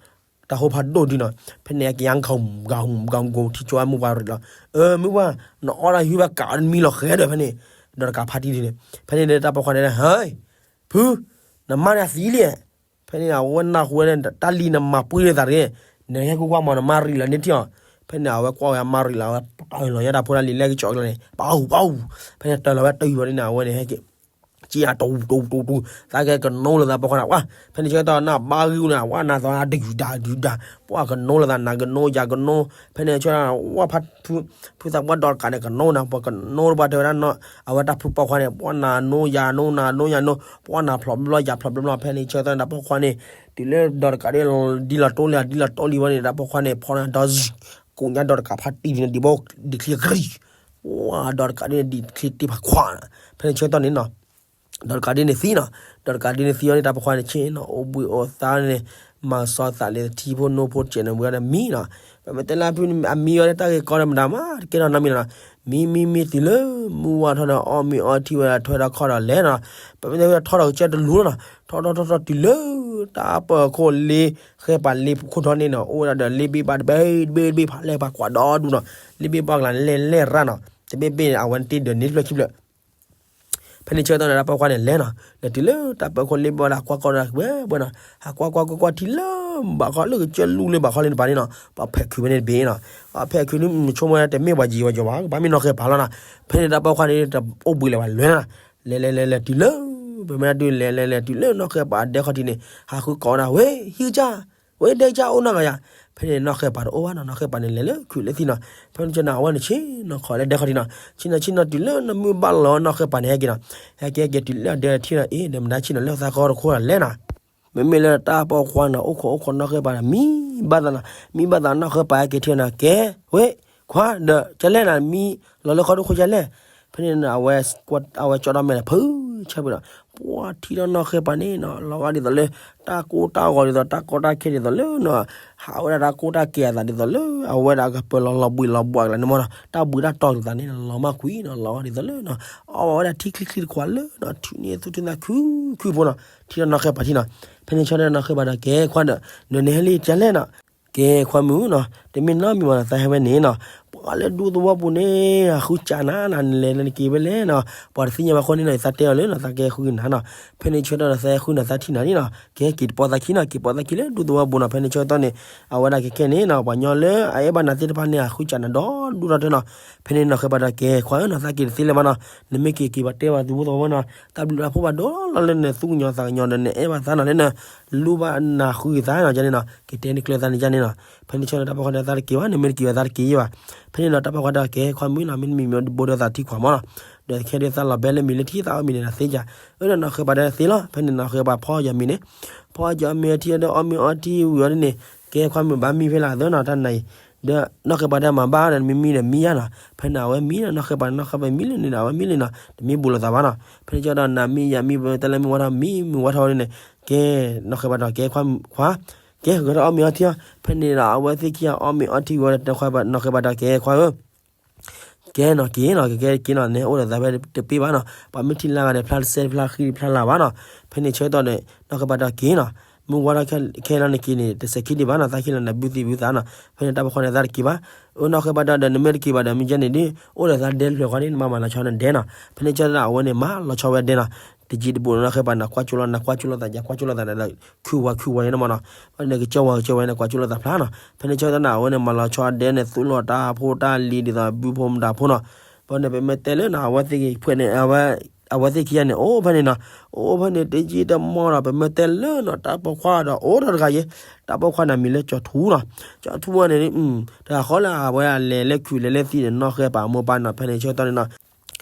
တၢ်ဟိဖးဒိၣ်ဒံးနီၤ ဖဲန့ၣ် ကယါ ဂၤဂၤဂၤဂၤ ထံကၠိအမုၢ်ပှၢ်ရ့းလီၤ အၢ မုၢ်ပှၢ် နအီၣ်ဒၣ်ဟံၣ်ဘၣ်ကးအီၤတမံၤလီၤဃဲဒီးဖဲန့ၣ် ဒီးတကးဖါတံၢ်ဒ်န့ၣ် ဖဲန့ၣ်ဒီးတၢ်ပိာ်ခွါန့ၣ် ဟဲ ဖု နမါန့ၣ်အသံလံ ဖဲန့ၣ် အဝဲနၢ်ဟူဝဲန့ၣ် တၢ်လံနမၤပှံၢ်လၢသးတဂ့ၤ နဟဲကွၢ်ကွၢ်မး နမါရံးလီၤန့ၢ်ထံၣ်အီၤ ဖဲန့ၣ် အဝဲကွၢ်ဝဲအမါရံးလီၤ အဝဲတၢ်လီၤညါတၢ်ဖိတၢ်လံၤလၢကကၠီၣ်ကလီန့ၣ် ပၢ်အူပၢ်အူ ဖဲန့ၣ် တၢ်လီၤဝဲတၢ်အူဘၣ်န့ၣ် အဝဲန့ၣ် ဟဲက့ၤ က့ၤအတူတူတူတူ သးကဲကနိလိာ်သးပိာ်ခွါန့ၣ် ဝဲ ဖဲန့ၣ်ဆၢကတီၢ်နဘၣ်ဂံၢ်ဝဲန့ၣ် ဝဲနၤသီဒုၣ်ဒါဒုၣ်ဒါ ပှၤကနိလိာ်သးနၤကနိယၤကနိ ဖဲန့ၣ်ဆၢ ဝဲဖး ဖုသးပှၢ်ဒီတကးန့ၣ် ကနိနၤ ပှၤကနိပှၤတဲဝဲဒၣ်နီၤ အဝဲတၢ်ဖုပိာ်ခွါန့ၣ် ပှၤနၤနိယၤနိနၤနိယၤနိ ပှၤနၤဖျိးဘျီယၤဖျိးဘျီဘျီ ဖဲန့ၣ်ဆၢကတီၢ်န့ၣ် တၢ်ပိာ်ခွါန့ၣ်တုၤလၢဒီတကးဒ်လီၤတိလံ ဒ်လီၤတိလံဝဲန့ၣ် တၢ်ပိာ်ခွါန့ၣ် ဖီန့ၣ်ဒီး ကိးညါဒီတကးဖးတံၢ်ဒ်န့ၣ် ဒံးဘိဒံးချံအကရံၣ် ပှၤဒီတကးဒ်န့ၣ် ဒံးချံတ့ၢ်ဖးခွါန့ၣ် ဖဲန့ၣ်ဆၢကတီၢ်န့ၣ်နီၤ ဒီတကးဒ်န့ၣ်သံနီၤ ဒီတကးဒ်န့ၣ်သံအီၤန့ၣ် တၢ်ပိာ်ခွါန့ၣ်ဆ့ၣ်နီၤ အိၣ်ဘှံးအိၣ်သါန့ၣ် မၤစီသးလၢထံဖိနိဖိတစဲးန့ၣ် ဝံၤအီၤဒီးမံနီၤ ပမ့ၢ်တဲလၢဖုန့ၣ် အမံအီၤလၢတၢ်ဂ့ၢ်ကီဒီးမတၤမး တကဲထီၣ်နီတမံၤလီၤနီၤ မံမံမံတုၤလၢ မုၢ်ဝါထီၣ်ဒီးအီၣ်မ့ၤအီထံဝဲဒီးထွဲဒီးခီၣ်ဒီးလဲၤနီၤ ပမ့ၢ်တဲဝဲထီၣ်ဒီးကစၢၢ်တလူၤလီၤနီၤ ထီၣ်ထီၣ်ထီၣ်ထီၣ်တုၤလၢ တၢ်ပၢၤခိၣ်လ့ ဃဲပှၤလ့ခိၣ်ထီၣ်န့ၣ်နီၤ အိၣ်ဝဲဒၣ်ဒီးလ့ဘ့ၣ်ဘၣ်တဘ့ၣ်တဘ့ၣ်တဘ့ၣ်ဖးလဲၢ်ပှၤကွၢ်ဒီဒူၣ်နီၤ လ့ဘ့ၣ်ဘၣ်ကလၤလဲၢ်လဲၢ်ရၣ်နီၤ တဘ့ၣ်ဘ့ၣ်န့ၣ် အဝဲန့ၣ်တ့ၢ်ဒီးန့ၢ်တဖျၢၣ်ခံဖျၢၣ် ဖဲန့ၣ်ဆၢကတီၢ်န့ၣ် တၢ်ပိာ်ခွါန့ၣ်လဲၤနီၤ လဲၤတုၤလၢတၢ်ပၢၤခိၣ်လ့ဘ့ၣ်ဘၣ်ဒီး ဟးကွၢ်ကွၢ်ဒီးဝဲဝဲနီၤ ဟးကွၢ်ကွၢ်ကွၢ်ကွၢ်ထံလၢဘးခီလၢကစၢၢ်လူၢ်လၢဘးခီလၢန့ၣ်ပၤန့ၣ်နီၤ ပှၤဖဲးခုးဖဲန့ၣ်တဘ့ၣ်နီၤ ပှၤဖဲးခုးန့ၣ်မ့ၢ်ဆိကမိၣ်ဝဲတမ့ၢ်ပှၤယံၤပှၤယီၤဘၣ် ကဘၣ်မ့ၢ်နီၢ်ဃဲပၤလီၤနီၤ ဖဲန့ၣ်တၢ်ပိာ်ခွါန့ၣ် တအိၣ်ဘှံးလၢၤဘၣ်လဲၤနီၤ လဲၤလဲၤလဲၤလဲၤတုၤလၢ ပမ့ၢ်ဒၣ်တုၤလဲၤလဲၤလဲၤတုၤလၢနီၢ်ဃဲပၤအဒဲခီၣ်ထံးန့ၣ် ဟးဃုကိးဝဲဒၣ် ဝ့ ဟံၣ်ကစၢ် ဝ့ ဒဲကစၢ်အိၣ်နီတဂၤယၤ ဖဲန့ၣ်နီၢ်ဃဲပၤတအိၣ်ဘၣ်နီၤ နီၢ်ဃဲပၤန့ၣ်လဲၤလၢခုးလၢသံၣ်နီၤ ဖဲန့ၣ်ဆၢကတီၢ်န့ၣ် အဝဲန့ၣ်ဆ့ၣ်နီၤခီလၢဒဲခီၣ်ထံးနီၤ ဆ့ၣ်နီၤဆ့ၣ်နီၤတုၤလၢနီၢ်မုၢ်ဘၣ်လီၤနီၢ်ဃဲပၤန့ၣ်ဟဲက့ၤနီၤ ဟဲက့ၤဟဲက့ၤတုၤလၢအဒဲထံၣ်နီၤ အ့ ဒီးမတၤဆ့ၣ်နီၤလၢသးကီတခိၣ်လီၤလဲၤနီၤ မ့မ့ၢ်လၢတၢ်ပိာ်ခွါနီၤ အိၣ်ခိးအိၣ်ခိးနီၢ်ဃဲပၤဒီး မံဘၣ်သးနီၤ မံဘၣ်သးနီၢ်ဃဲပၤဟဲက့ၤထံၣ်နီၤ ကဲ ဝ့ ခွါ ဒီးကလဲၣ်နီၤ မံလီၤလၢခီဒိၣ်ခိၣ်ကလဲၣ် ဖဲန့ၣ် အဝဲကၠီဒီမဲာ်ဒီးဖုဆၢပူၤဒီး ပှၤထံၣ်ဒီးနီၢ်ဃဲပၤန့ၣ်နီၤ လီၤဂာ်ဒ်သိးလၢ တၢ်ကိၢ်တၢ်ဂီၤဒ်သိး တၢ်ကီတၢ်ခဲဒ်သိးလၢနီၤ ဟးဝဲဒၣ်တၢ်ကိၢ်တၢ်ကဲအသးဒ်သိးလၢ အဝဲဒၣ်ကပၢၤလီၤလီၤဘှံးလီၤဘှါကလၢန့ၣ်မ့ၢ်နီၤ တၢ်ဘှံးတၢ်တီၤဒ်သိးန့ၣ် လီၤမၢ်ကွံာ်နီၤ လီၤဂာ်ဒ်သိးလၢနီၤ အီၣ်ဝဲဒၣ်ထံချံချံတခွးလၢနီၤ ထုးန့ၢ်သူၣ်ထံၣ်သးခုခုဖိနီၤ ထံၣ်ဒီးနီၢ်ဃဲပၤထံၣ်နီၤ ဖဲန့ၣ်ဆၢကတီၢ်နီၢ်ဃဲပၤဒီး ကဲခွါဒီး နၤနဟဲလံကလဲၣ်နီၤ ကဲခွါမုၣ်နီၤ တမ့ၢ်နီတမံၤဘၣ်နီၤ သးဟဲဝဲန့ၣ်နီၤ ပှၤလၢဒူသဝီပူၤန့ၣ် အဃုစးနၤနီၤ နလဲၤနက့ၤဝဲလဲၣ်နီၤ ပှၤတသ့ၣ်ညါဘၣ်အဃိန့ၣ်နီၤ သးတဲအီၤလၢနီၤ သးကဲဃုနၤနီၤ ဖဲန့ၣ်ဆၢကတီၢ်ဒီး သးဟဲဃုနၤသးထံၣ်နၤန့ၣ်နီၤ ကဲက့ၤတပီသးခံနီၤ က့ၤပီသးခံလၢဒူသဝီပူၤနီၤ ဖဲန့ၣ်ဆၢကတီၢ်န့ၣ် အဝဲဒၣ်ကဲကဲန့ၣ်နီၤ ပှၤညီလၢအအဲၣ်ဘၣ်နၤသ့ၣ်တဖၣ်န့ၣ် အဃုစးနၤဒီဒူၣ်ဒီထၢနီၤ ဖဲန့ၣ်နီၢ်ဃဲပၤဒီး ကဲခွါဧၢနီၤ သးက့ၤတသ့လၢၤဘၣ်နီၤ နမ့ၢ်က့ၤက့ၤပှၤတဲဘၣ်သုဖိသဝီနီၤ တၢ်ဘျုးတၢ်ဖှိၣ်ဘၣ်ဒိလီၤလၢနသူၣ်ကညီၤသးကညီၤဒီး နအဲၣ်ဘၣ်သးနီၤ လၢနလူဘၣ်နၤဃုက့ၤသးနီၤ ကန့ၣ်နီၤ ကတဲန့ၢ်ကျၢၢ်သးန့ၣ်ကန့ၣ်နီၤ ဖဲန့ၣ်ဆၢကတီၢ်တၢ်ပိာ်ခွါန့ၣ် သးတက့ၤဘၣ် နမ့ၢ်တက့ၤဘၣ်သးတက့ၤယဲဘၣ် ဖဲန့ၣ်ဒီးတၢ်ပိာ်ခွါဒီး ကဲခွါမုၣ်နီၤ မ့တမ့ၢ်မ့ၢ်ဘိဒီးသးထံခွးမးနီၤ ဒီးခဲဒုးသးလီၤဘဲလၢမံၤလၢထံသးအီၣ်မ့ၤန့ၣ် သးသ့ၣ်ညါ အၢဒီးနီၢ်ဃဲပၤဒီးသ့လီၤ ဖဲန့ၣ်နီၢ်ဃဲပၤဖီယီၤမ့ၤန့ၣ် ဖီယီၤမ့ၤအီထံဒီးအီၣ်မ့ၤအီထံဝံၤအီၤဒ်န့ၣ် ကဲခွါမုၣ်ဘၣ်မံဖဲလၢအသၢနီၤ တၢ်နၤအံၤ ဒီးနီၢ်ဃဲပၤတဲမၤဘၣ်ဒီး နမ့ၢ်မံဒီးမံယါနီၤ ဖဲန့ၣ်အဝဲမံနီၤ နီၢ်ဃဲပၤနီၢ်ဃဲပၤမံလၢန့ၣ်ဒီး အဝဲမံလၢနီၤ တမ့ၢ်ဘူးလိာ်သးဘၣ်နီၤ ဖဲန့ၣ်ကၠီဒီးနၤမံယၤမံ ပတဲလၢမုၢ်ဝါထီၣ်မံ မုၢ်ဝါထီၣ်ဝဲန့ၣ် ကဲ နီၢ်ဃဲပၤဒီးကဲခွါ ကဲဂဲၤထီၣ်အီၣ်မ့ၤအီထံအီၤ ဖဲန့ၣ်ဒီးအဝဲသ့ၣ်ခံဂၤအီၣ်မ့ၤအီထံဝံၤဒီး နီၢ်ဃဲပၤဒီး ကဲခွါဧၢ ကဲနီၤက့ၤနီၤ ကကဲက့ၤနီၤ နအိၣ်ဒီးသးဖဲတပ့ၢ်ဘၣ်နီၤ ပှၤမ့ၢ်ထံၣ်လၢဂၤဒီး ဖျါတစဲးဖျါဃံဖျါလၤဘၣ်နီၤ ဖဲန့ၣ်ဆၢကတီၢ်ဒီး နီၢ်ဃဲပၤဒီးက့ၤနီၤ မုၢ်ဝါထီၣ်ခဲလၢာ်နက့ၤန့ၣ် တစဲးခံဒံးဘၣ်နီၤ သးခံလီၤနၤဘုသံဘုသးနီၤ ဖဲန့ၣ်တၢ်ပိာ်ခွါန့ၣ်သးတက့ၤဘၣ် အၢနီၢ်ဃဲပၤဒီး နမ့ၢ်တက့ၤဘၣ်ဒီး မ့ၢ်ကဲန့ၣ်ဒ် အိၣ်ဒီးသးဒဲတဖျၢၣ်ဃီန့ၣ် နမၤမၤလီၤဆီနဒဲနီၤ ဖဲန့ၣ်ဆၢကတီၢ်အဝဲန့ၣ် မၤလီၤဆီဝဲဒဲနီၤ တယံၤတဘူးနီၤ နီၢ်ဃဲပၤန့ၣ် ကွၢ်ကၠိလီၤနၤ ကွၢ်ကၠိလီၤသး ယကွၢ်ကၠိလီၤသးဒီး ခုၣ်ဝါခုၣ်ဝါန့ၣ်မးနီၤ, ဘၣ်န့ၣ်ကစၢၢ်ဝါကစၢၢ်ဝါန့ၣ် ကွၢ်ကၠိလီၤသးဖျါနီၤ, ဖဲန့ၣ်ဆၢကတီၢ်န့ၣ် အဝဲန့ၣ် မၤလီၤဆီအဒဲန့ၣ် သူၣ်လီၤတၢ်ဖိတၢ်လံၤဒ်သိး ဘုဖိမတၤဖိနီၤ, ဘၣ်န့ၣ် ပမ့ၢ်တဲလၢနီၤ အဝဲသ့ၣ်ခံဂၤန့ၣ် အဝဲသ့ၣ်ခံဂၤန့ၣ် အိၣ်ဖဲန့ၣ်နီၤ, အိၣ်ဖဲန့ၣ် တယံၤတမီၢ်ဒီး ပမ့ၢ်တဲလၢနီၤ တၢ်ပိာ်ခွါဒီး အိၣ်ဒီးတဂၤယဲ, တၢ်ပိာ်ခွါန့ၣ် မံၤလၢကၠီၤထူနီၤ, ကၠီၤထူန့ၣ် တဂၤဃီလၢအဝဲလဲၤလၢခုၣ်လဲၤလၢသံဒီး နီၢ်ဃဲပၤမိၢ်ပၢ်နီၤ, ဖဲန့ၣ်ဆၢကတီၢ်န့ၣ်နီၤ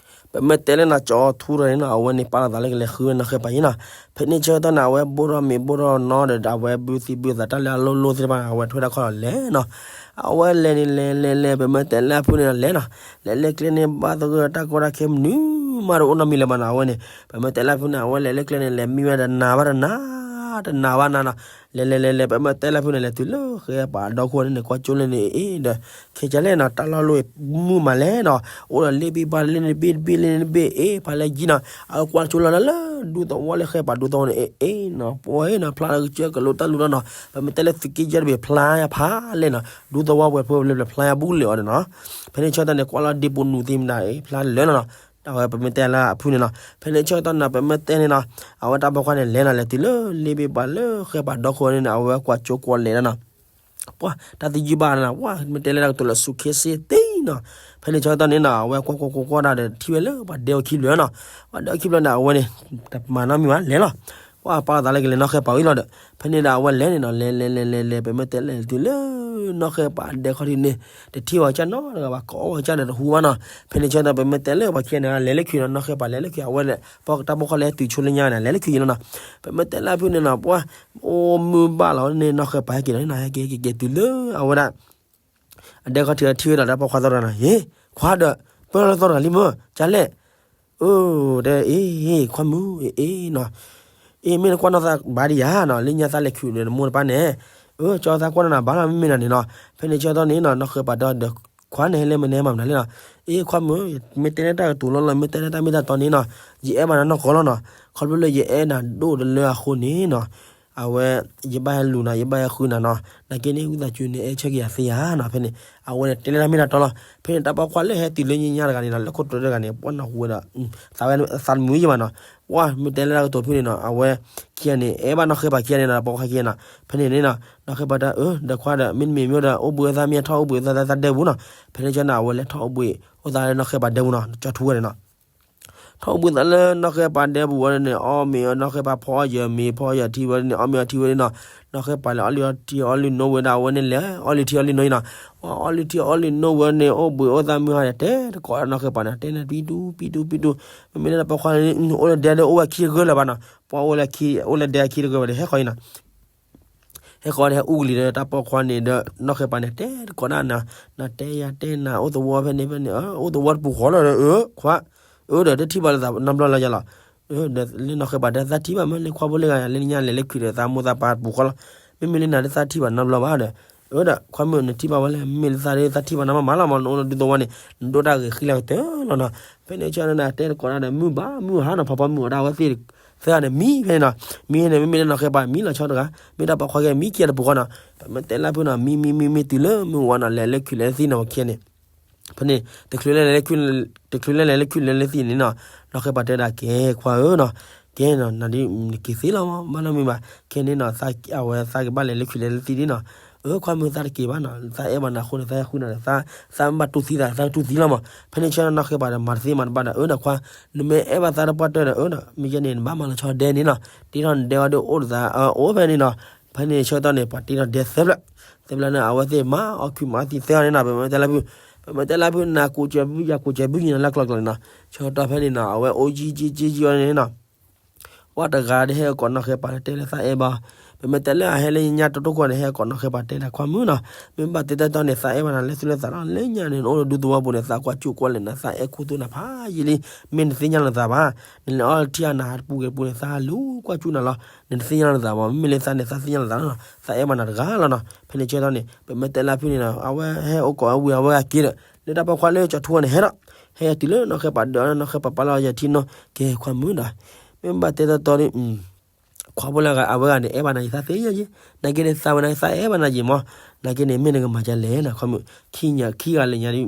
ပမ့ၢ်တဲလၢနီၤ ကၠီၤထူဒီးန့ၣ်နီၤ အဝဲန့ၣ်ပာ်လီၤသးလၢကလဲၤဃုဝဲနီၢ်ဃဲပၤအံၤနီၤ, ဖဲန့ၣ်ဆၢကတီၢ်န့ၣ် အဝဲဘိၣ်ထီၣ်မ့ၤဘိၣ်ထီၣ်နီၤဒီး အဝဲဘုသံဘုသးတၢ်လၢအလိၣ်လိၣ်သ့ၣ်တဖၣ် အဝဲထွဲတၢ်ခီၣ်လီၤလဲၤနီၤ, အဝဲလဲၤန့ၣ်လဲၤလဲၤလဲၤ ပမ့ၢ်တဲလၢအဖုန့ၣ်လဲၤနီၤ, လဲၤလၢကျဲန့ၣ် ဘၣ်သဂၢၢ်တၢ်ကီတၢ်ခဲမနုၤမးတအိၣ်နီတမံၤလၢၤဘၣ်နီၤ, အဝဲန့ၣ် ပမ့ၢ်တဲလၢအဖုန့ၣ် အဝဲလဲၤလၢကျဲန့ၣ် လဲၤမံဝဲတနၤဘၣ်တနၤ, တနၤဘၣ်နၤနီၤ, လဲၤလဲၤလဲၤလဲၤ ပမ့ၢ်တဲလၢအဖုန့ၣ် လဲၤတုၤလၢဃဲပၤဒီခိၣ်န့ၣ်န့ၣ် ကွၢ်ကၠိလၢန့ၣ်အ့ဒီး ခဲကၠီလဲၣ်နီၤ တၢ်လီၢ်လီၢ်မုာ်မးလဲၣ်နီၤ, အိၣ်ဒီးလ့ဘ့ၣ်ဘၣ်လ့န့ၣ်တဘ့ၣ်တဘ့ၣ်လ့န့ၣ်တဘ့ၣ် အ့ ဖးလဲၢ်ယံၤနီၤ, အဝဲကွၢ်ကၠိလီၤလၢ ဒူသဝီလၢဃဲပၤဒူသဝီန့ၣ် အ့နီၤ, ပှၤအ့နီၤ ဖျါလၢကစၢၢ်ကလိတၢ်လူၤတၢ်နီၤ, ပမ့ၢ်တဲလၢသုးက့ယဲၢ်တဘ့ၣ်ဖျါဖးလဲၣ်နီၤ, ဒူသဝီပှဲၤဖိလၢဖျါဘူၣ်လၢာ်အီၤန့ၣ်နီၤ, ဖဲန့ၣ်ဆၢကတီၢ်န့ၣ် ကွၢ်လီၤဒ့ပူၤနူၤသ့ၣ်မတၤ အ့ ဖျါလၢာ်လီၤနီၤ, အဝဲပမ့ၢ်တဲလၢအဖုန့ၣ်နီၤ, ဖဲန့ၣ်ဆၢကတီၢ်န့ၣ် ပမ့ၢ်တဲန့ၣ်နီၤ, အဝဲတၢ်ပိာ်ခွါန့ၣ်လဲၤနီၤ လဲၤတုၤလၢလ့ဘ့ၣ်ဘၣ်လၢဃဲပၤဒီခိၣ်န့ၣ်နီၤ အဝဲကွၢ်ကၠိကွၢ်လဲၤလီၤနီၤ, ပှၤတၢ်သယုၢ်ဘၣ်နီၤ ပှၤမ့ၢ်တဲလၢတၢ်ကတိၤလၢ suitcase သ့နီၤ, ဖဲန့ၣ်ဆၢကတီၢ်န့ၣ်နီၤ အဝဲကွၢ်ကွၢ်ကွၢ်ကွၢ်တၢ်ဒီးထံၣ်ဝဲလၢပှၤဒဲအခံဖျၢၣ်နီၤ, ပှၤဒဲအခံဖျၢၣ်န့ၣ် အဝဲန့ၣ် တမၤနီတမံၤဘၣ် လဲၤလီၤ, ပှၤပာ်လီၤသးလၢကလဲၤနီၢ်ဃဲပၤဝံၤလီၤဒီး ဖဲန့ၣ်ဒီးအဝဲလဲၤန့ၣ်နီၤ လဲၤလဲၤလဲၤလဲၤလဲၤ ပမ့ၢ်တဲလဲၤတုၤလၢ နီၢ်ဃဲပၤဒဲခီၣ်ထံးန့ၣ် တထံၣ်ဝဲကၢ်နီတဂၤဘၣ် ကအီၣ်ဝဲကၢ်ဒီးတဟူဘၣ်နီၤ, ဖဲန့ၣ်ဆၢကတီၢ် ပမ့ၢ်တဲလၢပှၤခံဂၤန့ၣ် လဲၤလၢခုၣ်နီၤ နီၢ်ဃဲပၤလဲၤလၢခုၣ် အဝဲလဲၤ ပှၤတၢ်ပိာ်ခွါလဲၤတုၤဆိလၢညါန့ၣ် လဲၤလၢခုၣ်ယံၤလီၤနီၤ, ပမ့ၢ်တဲလၢအဖုန့ၣ်နီၤ ပှၤ အိၣ်မုာ်ဘၣ်လီၤန့ၣ် နီၢ်ဃဲပၤဟဲက့ၤလီၤန့ၣ်နီၤ ဟဲက့ၤက့ၤက့ၤတုၤလၢအဝဲဒၣ် အဒဲခီၣ်ထံးထံၣ်ဝဲဒီးတၢ်ပိာ်ခွါသီတဂၤနီၤ ဟ့ၣ် ခွါဒီး ပၢၢ်လီၤသီတဂၤလံမၢ် ကၢ်လဲၣ် အၢ တဲ အ့ ခွါမုၣ် အ့ နီၤ, အ့ မ့ၢ်နကွၢ်နီၣ်သးဘၣ်ဒံးယၤနီၤ လၢညါသးလဲၤခုၣ်ဒီးနမိၢ်နပၢ်န့ၣ်, အၢ ကၠီသးကွၢ်နီၣ်နၤဘၣ်လီၤ မ့မ့ၢ်နီၤန့ၣ်နီၤ, ဖဲန့ၣ်ဆၢကတီၢ်န့ၣ်နီၤ နီၢ်ဃဲပၤတဲဒီး ခွါန့ၣ်ဟဲလၢမနုၤမၤမနုၤလဲၣ်နီၤ, အ့ ခွါမုၣ် မ့ၢ်တဲလၢတၢ်ကတိၤလီၤလီၤ မ့ၢ်တဲလၢတၢ်မ့ၢ်တၢ်တီန့ၣ်နီၤ, ယအဲၣ်ဘၣ်နၤနီၢ်ကီၢ်လီၤနီၤ, ခီဖျိလၢယအဲၣ်နၤဒိၣ်တလၢအဃိန့ၣ်နီၤ အဝဲ ယဘၣ်ဟဲလူၤနၤ ယဘၣ်ဟဲဃုနၤနီၤ, နာ်က့န့ၣ် ဝံသးစူၤန့ၣ် အဲၣ်ဆၢက့ၤယၤသ့ဧါနီၤ, ဖဲန့ၣ် အဝဲန့ၣ်တဲလၢတၢ်မ့ၢ်တၢ်တီလီၤ, ဖဲန့ၣ်တၢ်ပိာ်ခွါလၢဟဲတုၤလၢညါညါတဂၤန့ၣ်နီၤ လၢခိၣ်တရၢတဂၤန့ၣ် ပှၤနီၢ်ဟူဝဲဒီး သးဝဲသးတမုာ်ယံၤဘၣ်နီၤ, ပှၤမ့ၢ်တဲလၢတၢ်ကတိၤဖုၣ်န့ၣ်နီၤ အဝဲခံဂၤန့ၣ် အဲၣ်ဘၣ်နီၢ်ဃဲပၤခံဂၤန့ၣ်နီၤ ပိာ်ခွါခံဂၤနီၤ, ဖဲန့ၣ်န့ၣ်နီၤ နီၢ်ဃဲပၤတဲ အၢ ဒီးခွါဒီး မ့တမ့ၢ်မ့ၢ်ဒီး အိၣ်ဘှံးအသးမ့ၢ်ထီၣ်အိၣ်ဘှံးအသးသးဒဲပူၤနီၤ, ဖဲန့ၣ်ဆၢနီၤ အဝဲလဲၤထီၣ်အိၣ်ဘှံးအိၣ်သးလၢနီၢ်ဃဲပၤဒဲပူၤနီၤ ကၠီထူဝဲန့ၣ်နီၤ ထီၣ်အိၣ်ဘှံးသးလၢနီၢ်ဃဲပၤဒဲပူၤဝဲန့ၣ် အီၣ်မ့ၤအီၤ နီၢ်ဃဲပၤဖီအီၣ်ယၢၤမ့ၤ ဖီအီၣ်ယၢၤထံဝဲန့ၣ် အီၣ်မ့ၤအီၤထံဝဲန့ၣ်နီၤ, နီၢ်ဃဲပၤလဲၤအီၣ်လံထံအီၣ်လံနိဝဲဒၣ် အဝဲန့ၣ်လဲၤအီၣ်လံထံအီၣ်လံနိအံၤနီၤ, ပှၤအီၣ်လံထံအီၣ်လံနိဝဲန့ၣ် အိၣ်ဘှံးအိၣ်သးမုၢ်ဟါန့ၣ် တဲတကိးနီၢ်ဃဲပၤန့ၣ် တဲန့ၣ်ပံတူပံတူပံတူ, မ့မ့ၢ်လၢတၢ်ပိာ်ခွါန့ၣ် အိၣ်လၢဒဲဒီးအိၣ်ဝဲခံဂၢၢ်လၢၤဘၣ်နီၤ, ပှၤအိၣ်လၢခံ အိၣ်လၢဒဲခံတဂၢၢ်ဘၣ်ဒီး ဟဲဃီၤအံၤနီၤ ဟဲဃီၤဒီးဟဲအူကလံၤဒီးတၢ်ပိာ်ခွါန့ၣ်ဒီး နီၢ်ဃဲပၤန့ၣ် တဲတကိးဒၣ်နၤ, နၤတဲယၤတဲနၤအိၣ်သဝီဖဲန့ၣ်ဖဲန့ၣ် အိၣ်သဝီတပူၤဃီလီၤဒီး အၢ ခွါ, အၢ ဒီးတထံၣ်ဘၣ်လၢသးနီတဘျီလၢၤယၤလီၤ, ဒီးလၢနီၢ်ဃဲပၤတဲသးထံၣ်ဘၣ်မ့ၢ်လၢခွါဖိလၢဂၤ လၢညါလဲၤလၢခုၣ်ဒီးသးမိၢ်သးပၢ်တပူၤဃီလီၤ, မ့မ့ၢ်လၢနၤဒီးသးထံၣ်ဘၣ်နီတဘျီဘၣ်ဒီး, အၢ ဒီးခွါမုၣ်နထံၣ်ဘၣ်ဝဲလဲၣ် မ့မ့ၢ်လၢသးဒီးသးထံၣ်ဘၣ်နီမးမးလီၤမး နအိၣ်လၢဒူသဝီန့ၣ် နဒိၣ်တၢ်ဂ့ၤဃံလၤကတၢၢ်လီၤနီၤ, ဖဲန့ၣ်ဆၢနၤတဲတကိးဒၣ်ဒီး မုၢ်ဘၣ်မုၢ်ဟါနီၤ ဖီဖီမုၢ်အီၤဒၣ်အဝဲသ့ၣ် သၢဂၤန့ၣ်မံဖဲန့ၣ်နီၤ, မံဖဲန့ၣ် မ့မ့ၢ်လၢနီၢ်ဃဲပၤမံလီၤဆီတဂၤ, မ့ၢ်တၢ်ပိာ်ခွါကဲမံခံဂၤတပူၤဃီနီၤ, ပမ့ၢ်တဲလၢဖုနီၤ မံမံမံမံတုၤလၢမုၢ်ဝါနီၤ လဲၤလၢခုၣ်လဲၤလၢသံနီၤ ပှၤခံဂၤန့ၣ်, ဖဲန့ၣ် တချုးလဲၤလဲၤလၢခုၣ်လဲၤလၢသံန့ၣ်နီၤ, နီၢ်ဃဲပၤတဲဒၣ်ကဲခွါဧၢနီၤ, ကဲနီၤ နၤဒ်နက့ၤသ့လီၤမး ဘၣ်နီတမံၤဘၣ်, ခဲန့ၣ်နီၤ အဝဲသးကဘၣ်လဲၤလၢခုၣ်လဲၤလၢသံဒ်နီၤ, အၢ ခွါမုၢ်သးတက့ၤဘၣ်နီၤ သးအဲၣ်ဘၣ်နၤအဃိန့ၣ် သးဟဲဃုနၤဒီး သးမ့ၢ်ဘၣ်တူၢ်သံသး သးတူၢ်သံလီၤမး, ဖဲန့ၣ်ဆၢနီၢ်ဃဲပၤဒီးမၤတသ့မၤတဘၣ်ဒီး အၢဒီးခွါ နမ့ၢ်အဲၣ်ဘၣ်သးတပှၢ်တၢၢ်ဒီး အၢဒီး မ့ၢ်ယဲန့ၣ် နဘၣ်မၤလီၤဆီဒဲန့ၣ်နီၤ, တ့ထီၣ်နဒဲဝဲဒီးအိၣ်တသး အိၣ်ဖဲန့ၣ်နီၤ, ဖဲန့ၣ်ဆၢကတီၢ်န့ၣ် ပှၤတ့ထီၣ်ဒဲသၢဖျၢၣ်, သၢဖျၢၣ်န့ၣ် အဝဲသ့ၣ်မၤအီၣ်ခုၣ်မၤအီၣ်သံသၢဂၤန့ၣ်နီၤ, ပမ့ၢ်တဲလၢဖု ပမ့ၢ်တဲလၢဖု နၤကိးစၢၤဘုယၤကိးစၢၤဘုယံၤနီၤ လၢကျိၤကျိၤန့ၣ်နီၤ, ဆၢကတီၢ်ဖဲန့ၣ်နီၤ အဝဲအိၣ်ယံၤယံၤယံၤယံၤဝဲန့ၣ်နီၤ ပှၤတဂၤဒီးဟဲကိးနီၢ်ဃဲပၤတဲလၢသးအဲၣ်ဘၣ်, ပမ့ၢ်တဲလၢအဟဲလၢညါတိတိခိၣ်န့ၣ် ဟဲကိးနီၢ်ဃဲပၤတဲဒၣ်ခွါမုၣ်နီၤ, မ့ၢ်ဘၣ်တဲတၢ်တီန့ၣ် သးအဲၣ်ဘၣ်နၤလၢသူၣ်လၢသးလီၤ, လၢညါန့ၣ် နအိၣ်လၢဒူသဝီပူၤန့ၣ် သးကွၢ်ကၠူၣ်ကွၢ်လဲၤနၤ သးအဲၣ်ခူသူၣ်နၤဖးယံာ်လံ, မ့ၢ်နသ့ၣ်ညါလီၤနသးဘၣ်, နလဲၤအီၣ်ထံအနၤဟးတပူၤဂ့ၤတပူၤန့ၣ် သးလူၤကွၢ်ကၠူၣ်နၤလီၤ, နတသ့ၣ်ညါလီၤနသးဘၣ်, မ့မ့ၢ်လၢသးန့ၣ် သးသ့ၣ်ညါလီၤသးလီၤနီၤ, သးအဲၣ်ဘၣ်နၤတဂၤလီၤနီၤ, ဖဲန့ၣ်ဆၢကတီၢ်န့ၣ် ပမ့ၢ်တဲလၢဖုန့ၣ်နီၤ အဝဲဟဲအိၣ်ကိးအဝံၤအဝဲဂၤက့ၤဒီး လၢတၢ်ပိာ်ခွါလၢကၠီၤထူန့ၣ်ဟဲဒီး ဟဲတုၤလၢနီၢ်ဃဲပၤဒီး နီၢ်ဃဲပၤပာ်လီၤယၤထံနီၤ, ကဲခွါမုၣ်ဒီး မ့ၢ်ဘၣ်တဲတၢ်တီဒီး ခွါဖိလၢအဝဲဂၤန့ၣ် အဲၣ်ဘၣ်နၤယံၤ သးသ့ၣ်ညါယံၤ, နာ်က့န့ၣ်သးဝဲန့ၣ်သးအဲၣ်ဘၣ်နၤယံၤမး, နာ်က့န့ၣ် မ့ၢ်နကမၤဒ်လဲၣ်နီၤ ခွါမုၣ်, ခံဂၤလၢညါဒီး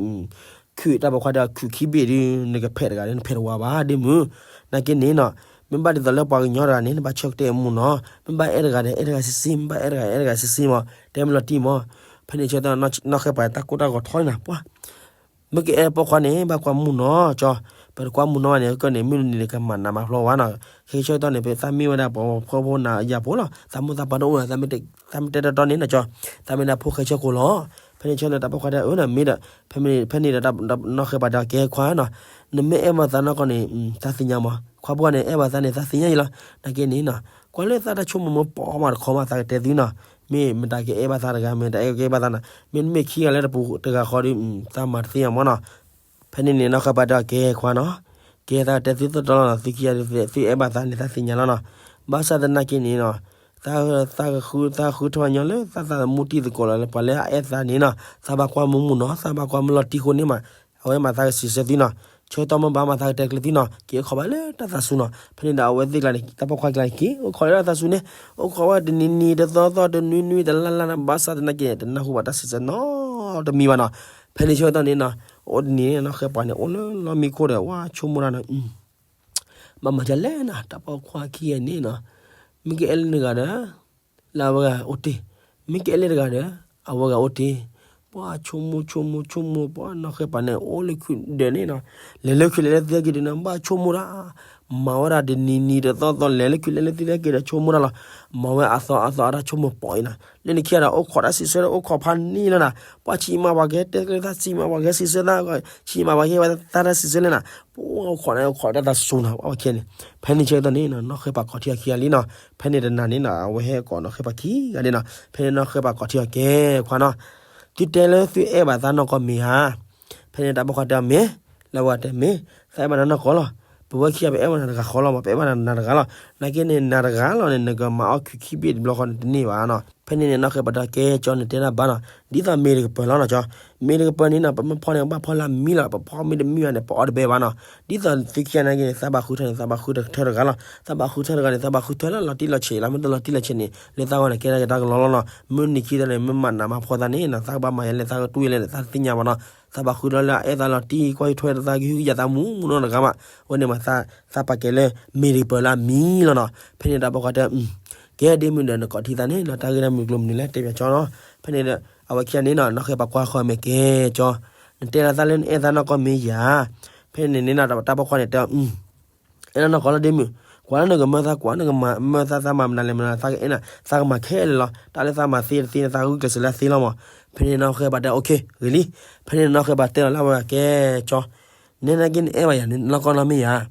ခုၣ်တၢ်ပိာ်ခွါဒီးခုၣ်ခံဘ့ၣ်ဒီး နကဖဲးတဂၤဒီး နဖဲးတဝါဘၣ်ဒ်မုၢ်, နာ်က့န့ၣ်နီၤ မ့ၢ်ဘၣ်ဒ်သိးလၢပှၤကညီတဂၤန့ၣ် နဘၣ်ဆၢကတီၢ်မူနီၤ, မ့ၢ်ဘၣ်အဲၣ်တဂၤဒီး အဲၣ်တဂၤဆံးဆံး, မ့ၢ်ဘၣ်အဲၣ်တဂၤ အဲၣ်တဂၤဆံးဆံးမး, တဲမ့ၢ်လီၤတံၢ်မး. ဖဲန့ၣ်ဆၢကတီၢ် နီၢ်ဃဲပှၤတၢ်ကိၢ်တၢ်ဂီၤထီန့ၣ် ပှၤ မ့ၢ်ကအဲၣ်ပိာ်ခွါန့ၣ် ဘၣ်ကွၢ်မူနီၤကၠီ, ပတကွၢ်မူနီၤဘၣ်န့ၣ် ကန့ၣ် မုၢ်တနံၤန့ၣ် ကမၤနးမၤဖျိဝဲနီၤ. ခဲဆၢကတီၢ်န့ၣ် ပသးမ့ၢ်ဝဲဒၣ်ပှၤဖှီၣ်ဖိနၤယၤဖိလီၤ, သးမိၢ်သးပၢ်တအိၣ်နီၤ, သးမ့ၢ်တဲတီတီန့ၣ်နီၤကၠီ, သးမ့ၢ်ဒၣ်ဖိၣ်ဃဲဆၢကိၢ်လီၤ. ဖဲန့ၣ်ဆၢကတီၢ် တၢ်ပိာ်ခွါတဲအၢနီၤ မ့ၢ်ဒီး ဖဲန့ၣ်ဒီး နီၢ်ဃဲပှၤတဲကဲခွါနီၤ, နမ့ၢ်အဲၣ်ဘၣ်သးနီၢ်ကီၢ်န့ၣ် သးသ့ၣ်ညါမး, ခွါပှၢ်န့ၣ် အဲၣ်ဘၣ်သးန့ၣ် သးသ့ၣ်ညါအံၤလီၤ. နာ်က့န့ၣ်နီၤ ကွၢ်လၢသးတၢ်ဆိကမိၣ်မ့ၢ်ပိာ်မးတခီမး သးကတဲသုနီၤ, မ့ၢ်မတၤကအဲၣ်ဘၣ်သးတဂၤ မ့ၢ်တအဲၣ်ကအဲၣ်ဘၣ်သးနီၤ, မ့တမ့ၢ်ခံဂၤလၢတပူၤတဂၤဃီဒီး သးမၤတသ့ၣ်ညါမးနီၤ. ဖဲန့ၣ်န့ၣ် နီၢ်ဃဲပှၤတဲကဲခွါနီၤ, ကဲသးကတဲသုတီတီလီၤနီၤ, သုခံဂၤဒုး သုအဲၣ်ဘၣ်သးန့ၣ် သးသ့ၣ်ညါလီၤနီၤ. ဘၣ်ဆၣ်သနာ်က့န့ၣ်နီၤ သး သးဃု သးဃုထၢပှၤညီလၢသးသးသမူတံၤသကိးလီၤ, ပှၤလၢအအဲၣ်သးန့ၣ်နီၤ သးဘၣ်ကွၢ်မူမူနီၤ, သးဘၣ်ကွၢ်မူလီၤတံၢ်ဃိန့ၣ်မး, အဝဲမးသးကစံးဆၢသုနီၤ, ဆၢကတီၢ်မ့ၢ်ဘၣ်မးသးကတဲကျဲသုနီၤ, က့ၤအိၣ်ခိးဘၣ်လၢတၢ်သးစူၤနီၤ. ဖဲန့ၣ်ဒီးအဝဲသ့ၣ်ကျါန့ၣ် တၢ်ပိာ်ခွါကျါန့ၣ် က့ၤအိၣ်ခိးလၢတၢ်သးစူၤန့ၣ်, အိၣ်ခိးဝဲတနံၤနံၤတသီသီတနွံနွံတလါလါနီၤ, ဘၣ်ဆၣ်သနာ်က့န့ၣ် တနၢ်ဟူဘၣ်တၢ်စံးဆၢနီတမံၤဘၣ်နီၤ. ဖဲန့ၣ်ဆၢကတီၢ်န့ၣ်နီၤ အိၣ်တနံၤန့ၣ် နီၢ်ဃဲပှၤန့ၣ် အိၣ်လၢလီၢ်မံခိၣ်ဒီး ဝဲဆိကမိၣ်တၢ်နီၤ ဘၣ်မၤဒ်လဲၣ်နီၤ, တၢ်ပိာ်ခွါခံဂၤန့ၣ်နီၤ, မ့ၢ်ကအဲၣ်လၢနဂၤဒီး လၢအဝဲဂၤအိၣ်တ့ၢ်, မ့ၢ်ကအဲၣ်လၢတဂၤဒီး အဝဲဂၤအိၣ်တ့ၢ်, ပှၤဆိကမိၣ်ဆိကမိၣ်ဆိကမိၣ် ပှၤနီၢ်ဃဲပှၤန့ၣ် အိၣ်လၢခုၣ်ဒၢးန့ၣ်နီၤ, လဲၤလၢခုၣ်လဲၤလၢသ့ၣ်က့ၤဒုးနီၤ ဘၣ်ဆိကမိၣ်တၢ်, မၤဝဲဒၣ်တနံၤနံၤတသီသီ လဲၤလၢခုၣ်လဲၤလၢသ့ၣ်က့ၤဒီးဆိကမိၣ်တၢ်လီၤ, မၤဝဲအသီအသီအတၢ်ဆိကမိၣ်ပိာ်အံၤနီၤ, လၢနခံဂၤဒီး အိၣ်ခိးတၢ်စံးဆၢဒီး အိၣ်ခိးဖးန့ၣ်လီၤနီၤ, ပှၤဆံးမၤပှၤကဲတဲကျဲသး ဆံးမၤပှၤကဲစံးဆၢသး, ဆံးမၤပှၤကဲဝဲသးတၢ်စံးဆၢလဲၣ်နီၤ, ပှၤအိၣ်ခိးန့ၣ် အိၣ်ခိးတၢ်သးစူၤနီၤ, ပှၤဝဲခံဂၤန့ၣ်, ဖဲန့ၣ်ဆၢကတီၢ်န့ၣ်နီၤ နီၢ်ဃဲပှၤကိးထံအခံဂၤလံနီၤ, ဖဲန့ၣ်တနၤန့ၣ်နီၤ အဝဲဟဲကိးနီၢ်ဃဲပှၤခံဂၤန့ၣ်နီၤ, ဖဲန့ၣ်နီၢ်ဃဲပှၤကိးထံအီၤကဲခွါနီၤ, သုတဲလၢသုအဲၣ်ဘၣ်သးနီၢ်ကီၢ်မ့ၢ်ဧါ, ဖဲန့ၣ်တၢ်ပိာ်ခွါတဲအီၤမ့ၢ်, လၢအဝဲတဲမ့ၢ်, သးအဲၣ်ဘၣ်နၤနီၢ်ကီၢ်လီၤ, ပဝဲခံဂၤပအဲၣ်ဘၣ်နၤတဂၤဃီလီၤမး, ပအဲၣ်ဘၣ်နၤတဂၤလီၤ, နာ်က့န့ၣ် နၤတဂၤလီၤန့ၣ် နကမၤအီၣ်ခုၣ်ခံဘ့ၣ်တဘျီဃီန့ၣ်တန့ၢ်ဘၣ်နီၤ, ဖဲန့ၣ်န့ၣ် နီၢ်ဃဲပှၤတဲအီၤကဲကၠီ နတဲတၢ်ဘၣ်နီၤ, ဒ်သိးမ့ၢ်တကပၤလီၤနီၤကၠီ, မ့ၢ်တကပၤန့ၣ်နီၤ ပမ့ၢ်ဖီန့ၣ် ပဘၣ်ဖီလၢအမံလီၤ, ပဖီမ့ၢ်တမံဘၣ်န့ၣ် ပအီၣ်တဘဲဘၣ်နီၤ, ဒ်သိးသုခံဂၤနာ်က့န့ၣ် သးဘၣ်ဃုထၢန့ၣ် သးဘၣ်ဃုထၢတဂၤလီၤ, သးဘၣ်ဃုထၢတဂၤန့ၣ် သးဘၣ်ဃုထၢလၢလီၤတံၢ်လီၤဆဲးလီၤ, မ့ၢ်တလီၤတံၢ်လီၤဆဲးန့ၣ် လၢသးဂီၢ်န့ၣ်ကဲထီၣ်က့ၤတၢ်ကလီလီၤနီၤ, မုၢ်နံၤခံသီန့ၣ် မ့ၢ်မၤနးမၤဖှီၣ်သးန့ၣ်နီၤ သးကဘၣ်မၤယဲလဲၣ် သးကတူၢ်ယဲလဲၣ် သးတသ့ၣ်ညါဘၣ်နီၤ, သးဘၣ်ဃုထၢလၢအအဲၣ်သးလီၤတံၢ်ကွၢ်ထွဲသးကဟုကယာ်သးမူမူနီတဂၤမး, အဝဲန့ၣ်မး သးပာ်ကဲလၢမ့ၢ်တကပၤလၢအမံလီၤနီၤ, ဖဲန့ၣ်တၢ်ပိာ်ခွါတဲ ကဲဒ့မုၣ်ဒီးနကိးထံသးန့ၣ်နီၤ တၢ်ဂ့ၢ်တၢ်မုာ်ကျိၤမနုၤလဲၣ် တဲပၠးကၠီနီၤ, ဖဲန့ၣ်ဒီး အဝဲခံဂၤန့ၣ်နီၤ နီၢ်ဃဲပှၤကွၢ်ဃီၤမဲာ်ကဲကၠီ, နတဲလီၤသးလၢနအဲၣ်သးနီၢ်ကီၢ်မ့ၢ်ယၤ, ဖဲန့ၣ်န့ၣ်နီၤ တၢ်ပိာ်ခွါန့ၣ်တဲ အဲၣ်နၤနီၢ်ကီၢ်လီၤဒ့မုၣ်, ကွၢ်လၢနကမၢသးကွၢ် နကမၤမၢသး သးမၤမနုၤလဲၣ်မနုၤ သးကအဲၣ်နၤ သးကမၤခဲလၢာ်လီၤ, တၢ်လၢသးမၤသ့တသ့န့ၣ် သးဂုာ်ကျဲးစၢးလၢသ့လီၤမး, ဖဲန့ၣ်နီၢ်ဃဲပှၤတဲ okay ဂ့ၤလံ, ဖဲန့ၣ်နီၢ်ဃဲပှၤတဲလီၤလၢအဝဲကဲကၠီ နဲနာ်က့န့ၣ်အဲၣ်ဘၣ်ယၤန့ၣ် နီၢ်ကီၢ်လီၤမ့ၢ်ယၤ,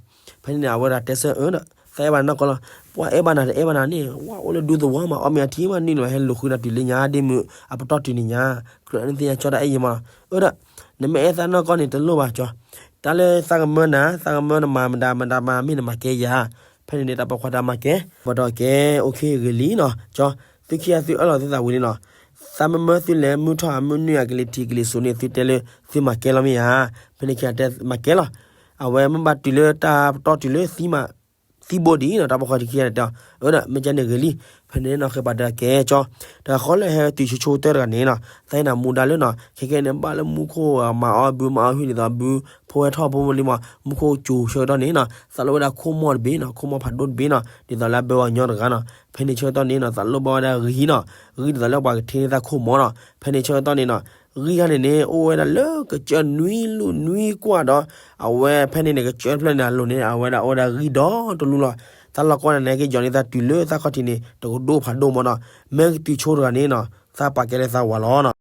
ဖဲန့ၣ်န့ၣ် အဝဲဒၣ်တဲဆၢအၢဒီး သးအဲၣ်ဘၣ်နနီၢ်ကီၢ်လီၤ, ပှၤအဲၣ်ဘၣ်နၤတအဲၣ်ဘၣ်နၤန့ၣ် ဝဲအိၣ်လၢဒူသဝီမး အီၣ်မ့ၤအထံမးနုၢ်လီၤ ဟဲလူၤဃုနၤတုၤလၢညါ ဒ့မုၣ် အပတီၢ်တုၤန့ၣ်ညါ, ကြၢးနသ့ၣ်ညါကၠီတၢ်အဲၣ်ယံၤမးလီၤ, အၢဒီး နမ့ၢ်အဲၣ်သးနီၢ်ကီၢ်န့ၣ် တလိၣ်ဘၣ်ကၠီ, တၢ်လၢသးကမၢနၤ သးကမၢနမၤမတၤမတၤမၤမ့ၢ်နမၤကဲယၤ, ဖဲန့ၣ်န့ၣ် တၢ်ပိာ်ခွါတဲမၤကဲ, ပတီၢ်ကဲ okay ဂ့ၤလံနီၤ, ကၠီ, သုခံဂၤသုအၢၣ်လီၤသုသးဝံၤလံနီၤ, သးမၢမၢသုလဲၤမုၢ်ထီၣ်အမုၢ်နုာ်အကလံၤထံးကလံၤစိးန့ၣ် သုတဲလၢ သုမၤကဲလီၤမ့ၢ်ဧါ, ဖဲန့ၣ်ခံဂၤတဲမၤကဲလီၤ, အဝဲမ့ၢ်ဘၣ်တုၤလၢတၢ်ပတီၢ်တုၤလၢသံမး သံဘိဒ်နီၤ, တၢ်ပိာ်ခွါတခံဂၤန့ၣ်တဲအီၤ, အၢဒီး မ့ၢ်ကဲန့ၣ်ဂ့ၤလံ, ဖဲန့ၣ်နီၢ်ဃဲပှၤတဲကဲကၠီ, တၢ်ဃီလၢဟဲတုၤဆိဆိကတၢၢ်တဂၤန့ၣ်နီၤ, သးဟ့ၣ်နၤမူဒါလၢနီၤ, ခဲကဲန့ၣ် ဘၣ်လၢမူခိၣ်မၤအီၣ်ဘုမၤအီၣ်ဟုၣ်ဒ်သိးဘု ဖိဟဲထီၣ်ဖိမုၢ်လံမး, မူခိၣ်စူၤဆၢကတီၢ်န့ၣ်နီၤ, သးလိၣ်ဝဲဒၣ်ခိၣ်မီၢ်တဘ့ၣ်နီၤ, ခိၣ်မီၢ်ဖးဒိၣ်တဘ့ၣ်နီၤ, ဒ်သိးလၢအဘၢဝဲညီတဂၤနီၤ, ဖဲန့ၣ်ဆၢကတီၢ်န့ၣ်နီၤ သးလိၣ်ဘၣ်ဝဲဒၣ်ဂံၢ်နီၤ, ဂံၢ်ဒ်သိးလၢပှၤကထ့န့ၢ်သးခိၣ်မီၢ်နီၤ, ဖဲန့ၣ်ဆၢကတီၢ်န့ၣ်နီၤ ဂံၢ်ခါန့ၣ်န့ၣ် အိၣ်ဝဲဒၣ်လၢကစၢၢ်နွံလူၢ်နွံကွၢ်ဒီး အဝဲဖဲန့ၣ်န့ၣ် ကစၢၢ်တဖျၢၣ်န့ၣ် အလိၤန့ၣ် အဝဲဒၣ်အိၣ်ဝဲဒၣ်ဂံၢ်ဒီတလူလီၤ. သးလီၤကီၢ်န့ၣ်န့ၣ် ကယီၤန့ၢ်သးတုၤလၢသးခီၣ်ထံးန့ၣ် တကဒိၣ်ဖးဒိၣ်မးနီၤ. မ့ၢ်ကတုၤဆိတဂၤန့ၣ်နီၤ သးပာ်ကဲလၢသးဝၤလီၤနီၤ.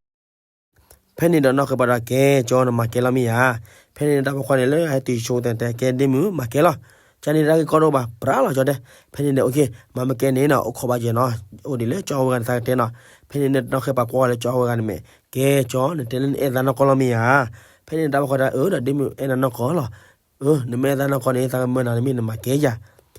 ဖဲန့ၣ်ဒီးနီၢ်ဃဲပှၤဒီးကဲကၠီ နမၤကဲလီၤမ့ၢ်ဧါ. ဖဲန့ၣ်န့ၣ် တၢ်ပိာ်ခွါန့ၣ်လၢဟဲတုၤဆိတဲ ကဲဒ့မုၣ် မၤကဲလီၤ. ကန့ၣ်တၢ်ဂ့ၢ်ကီတအိၣ်ဘၣ် ပြးလီၤကၠီတဲ. ဖဲန့ၣ်န့ၣ် okay မ့ၢ်မ့ၢ်ကဲန့ၣ်နီၤ အိၣ်ခိးဘၣ်ယဲနီၤ အိၣ်ဒ်လၢကၠီဝဲဂၤန့ၣ် သးကတဲနီၤ. ဖဲန့ၣ်န့ၣ် နီၢ်ဃဲပှၤကွၢ်ဝဲလၢကၠီဝဲဂၤန့ၣ်မ့ၢ် ကဲကၠီ နတဲလၢနအဲၣ်သးနီၢ်ကီၢ်လီၤမ့ၢ်ဧါ. ဖဲန့ၣ်န့ၣ် တၢ်ပိာ်ခွါတဲ အၢဒီးဒ့မုၣ်အဲၣ်နၤနီၢ်ကီၢ်လီၤ. အၢ နမ့ၢ်အဲၣ်သးနီၢ်ကီၢ်န့ၣ် သးကမၢနၤတမ့ၢ်နမၤကဲယၤ.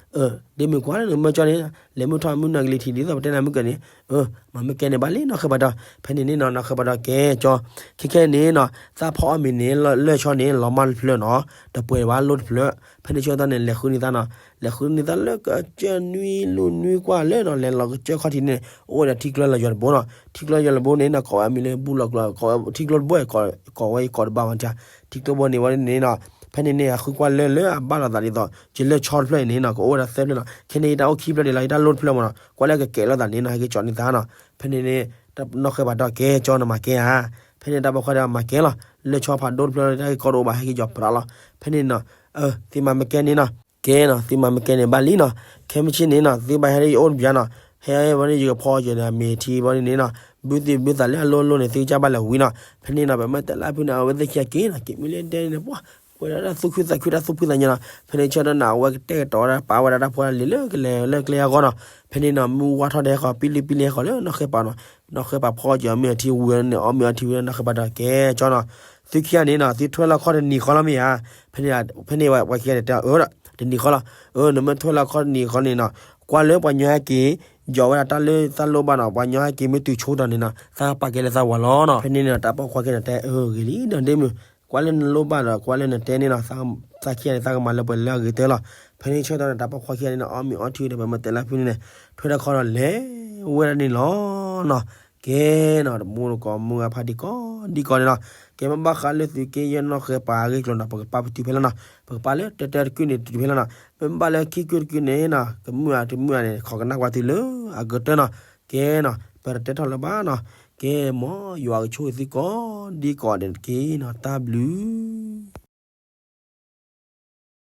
အၢ ဒ့မုၣ်ကွၢ်လၢနမၢကၠီန့ၣ် လဲၤမုၢ်ထီၣ်မုၢ်နၤကလံၤထံးဒ်သိးပတဲနၤမုၢ်ကၢန့ၣ်. အၢ မ့ၢ်မ့ၢ်ကဲန့ၣ်ဘၣ်လံနီၢ်ဃဲပှၤဒီး. ဖဲန့ၣ်န့ၣ်နီၤ နီၢ်ဃဲပှၤဒီးကဲကၠီ ခဲခဲန့ၣ်နီၤ သးဖီအီၣ်မ့ၤန့ၣ် လၢၢ်ဆီန့ၣ် လီၤမၢ်တဖျၢၣ်နီၤ တပှဲၤဘၣ်လိၣ်တဖျၢၣ်. ဖဲန့ၣ်ဆၢကတီၢ်န့ၣ် လဲၤဃုန့ၢ်သးနီၤ လဲၤဃုန့ၢ်သးလၢကစၢၢ်နွံလူၢ်နွံကွၢ်လၢနီၤ လဲၤလီၤကစၢၢ်ခီၣ်ထံးန့ၣ် အိၣ်ဝဲဒီးထံကျိလီၤယွၤတဘိနီၤ. ထံကျိလီၤယွၤတဘိန့ၣ်နီၤ ကိးဝဲအမံၤလၢဘူၣ်လီၤကျိ ထံကျိတဘိ ကိးဝဲကိးတဘၣ်မး ထံကျိတဘိန့ၣ်ဝဲန့ၣ်နီၤ ဖဲန့ၣ်န့ၣ် အဃုကွၢ်လၢလၢအဘၣ်လိာ်သးဒ်သိး ယလၢၢ်ဆီတဖျၢၣ်အံၤန့ၣ်နီၤ ကအိၣ်ဝဲဒၣ်သၢဖျၢၣ်နီၤ, ခဲန့ၣ်ယတၢ်အိၣ်ခံဖျၢၣ်ဒ်လီၤ ယတၢ်လိၣ်တဖျၢၣ်မးနီၤ, ကွၢ်လၢကကဲးလိာ်သးန့ၣ်နီၤ ဟဲက့ၤကၠီန့ၢ်သးနီၤ. ဖဲန့ၣ်န့ၣ် နီၢ်ဃဲပၤဒီးကဲကၠီ နမၤကဲဧါ. ဖဲန့ၣ်တၢ်ပိာ်ခွါဒီးမၤကဲလီၤ, လၢၢ်ဆီဖးဒိၣ်တဖျၢၣ် တၢ်ဂ့ၢ်ကီတအိၣ်ဘၣ် ဟဲက့ၤကၠီပြးလီၤ. ဖဲန့ၣ်နီၤ သုမၤမ့ၢ်ကဲန့ၣ်နီၤ ကဲနီၤ သုမၤမ့ၢ်ကဲန့ၣ်ဘၣ်လံနီၤ. ခဲမုၢ်ဆ့ၣ်န့ၣ်နီၤ သုဘၣ်ဟဲလၢယအိၣ်တဘျီနီၤ, ဟဲဝဲန့ၣ် ယကဖီက့ၤဒီးမ့ၤထံဘီန့ၣ်နီၤ, ဘုသ့ၣ်ဘုသးလၢအလိၣ်လိၣ်န့ၣ် သုကစၢ်ဘၣ်လဲၤဝံနီၤ. ဖဲန့ၣ်နီၤ ပမ့ၢ်တဲလၢဖုန့ၣ် အဝဲသ့ၣ်ခံဂၤက့ၤနီၤ က့ၤမ့ၢ်လၢဒဲန့ၣ် ပှၤ ပှဲၤဒီးတၢ်သူၣ်ခုသးခု တၢ်သူၣ်ဖှံသးညီနီၤ. ဖဲန့ၣ်ဆၢကတီၢ်န့ၣ် အဝဲကတဲာ်ကတီၤဝဲဒၣ် ပာ်ဝဲဒၣ်တၢ်ဖိတၢ်လံၤလၢကလဲၤလၢကျဲအဂီၢ်နီၤ. ဖဲန့ၣ်နီၤ မုၢ်ဝါထီၣ်ဒဲဃီ ပံလံပံလံဃီလၢနီၢ်ဃဲပၤနီၤ, နီၢ်ဃဲပၤဖီက့ၤအီၣ်မ့ၤအီထံဝံၤန့ၣ် အီၣ်မ့ၤအီထံဝံၤ နီၢ်ဃဲပၤဒီးကဲကၠီနီၤ, သုခံဂၤန့ၣ်နီၤ သုထွဲလီၤခီၣ်တနံၤဃီလီၤမ့ၢ်ဧါ. ဖဲန့ၣ် ဖဲန့ၣ်ပှၤခံဂၤန့ၣ်တဲအၢ တနံၤဃီလီၤ. အၢ နမ့ၢ်ထွဲလီၤခီၣ်တနံၤဃီန့ၣ်နီၤ ကွၢ်လၢပှၤညီဟဲက့ၤ ယီၤဝဲဒၣ်တၢ်လၢသးလိၣ်ဘၣ်နီၤ, ပှၤညီဟဲက့ၤမ့ၢ်တုၤဆိတၢ်န့ၣ်နီၤ သးပာ်ကဲလၢသးဝၤလီၤနီၤ. ဖဲန့ၣ်နီၤ တၢ်ပိာ်ခွါခံဂၤန့ၣ်တဲအၢဂ့ၤလံ ဒီးဒ့မုၢ် ကွၢ်လၢနလိၣ်ဘၣ်ဒီး ကွၢ်လၢနတဲန့ၣ်နီၤ သးခံဂၤန့ၣ် သးကမၤလၢပှဲၤလၢအဂ့ၤကတၢၢ်လီၤ. ဖဲန့ၣ်ဆၢကတီၢ်န့ၣ် တၢ်ပိာ်ခွါခံဂၤန့ၣ်နီၤ အီၣ်မ့ၤအီထံဒီး ပမ့ၢ်တဲလၢဖုန့ၣ်န့ၣ် ထွဲထီၣ်ခီၣ်ဒီးလဲၤဝဲဒၣ်န့ၣ်လီၤနီၤ. ကဲနီၤ တမူတကိးမုၢ်ဂၤဖးဒံးကီးဒံးကီးန့ၣ်နီၤ, ကဲမ့ၢ်ဘၣ်ဃးလၢသုးက့ယဲၢ်နီၢ်ဃဲပၤအဂ့ၢ်ကျိၤနီၤ ပကပာ်ပတုာ်ဖဲလီၤနီၤ, ပကပာ်လၢတၢတၢတကုၢ်န့ၣ်တုၤဖဲလီၤနီၤ, မ့ၢ်ဘၣ်လၢခံကုၢ်တကုၢ်န့ၣ်နီၤ ကမုာ်ဧါတမုာ်ဧါန့ၣ် ခိးကနၣ်ကွၢ်သုလၢအကတၢၢ်နီၤ. ကဲနီၤ ပတတဲထီၣ်လၢၤဘၣ်နီၤ, ကဲမ်ယွၤကဆိၣ်ဂ့ၤသုကိးဒံးကီးန့ၣ်တက့ၢ်နီၤ, တၢ်ဘျုး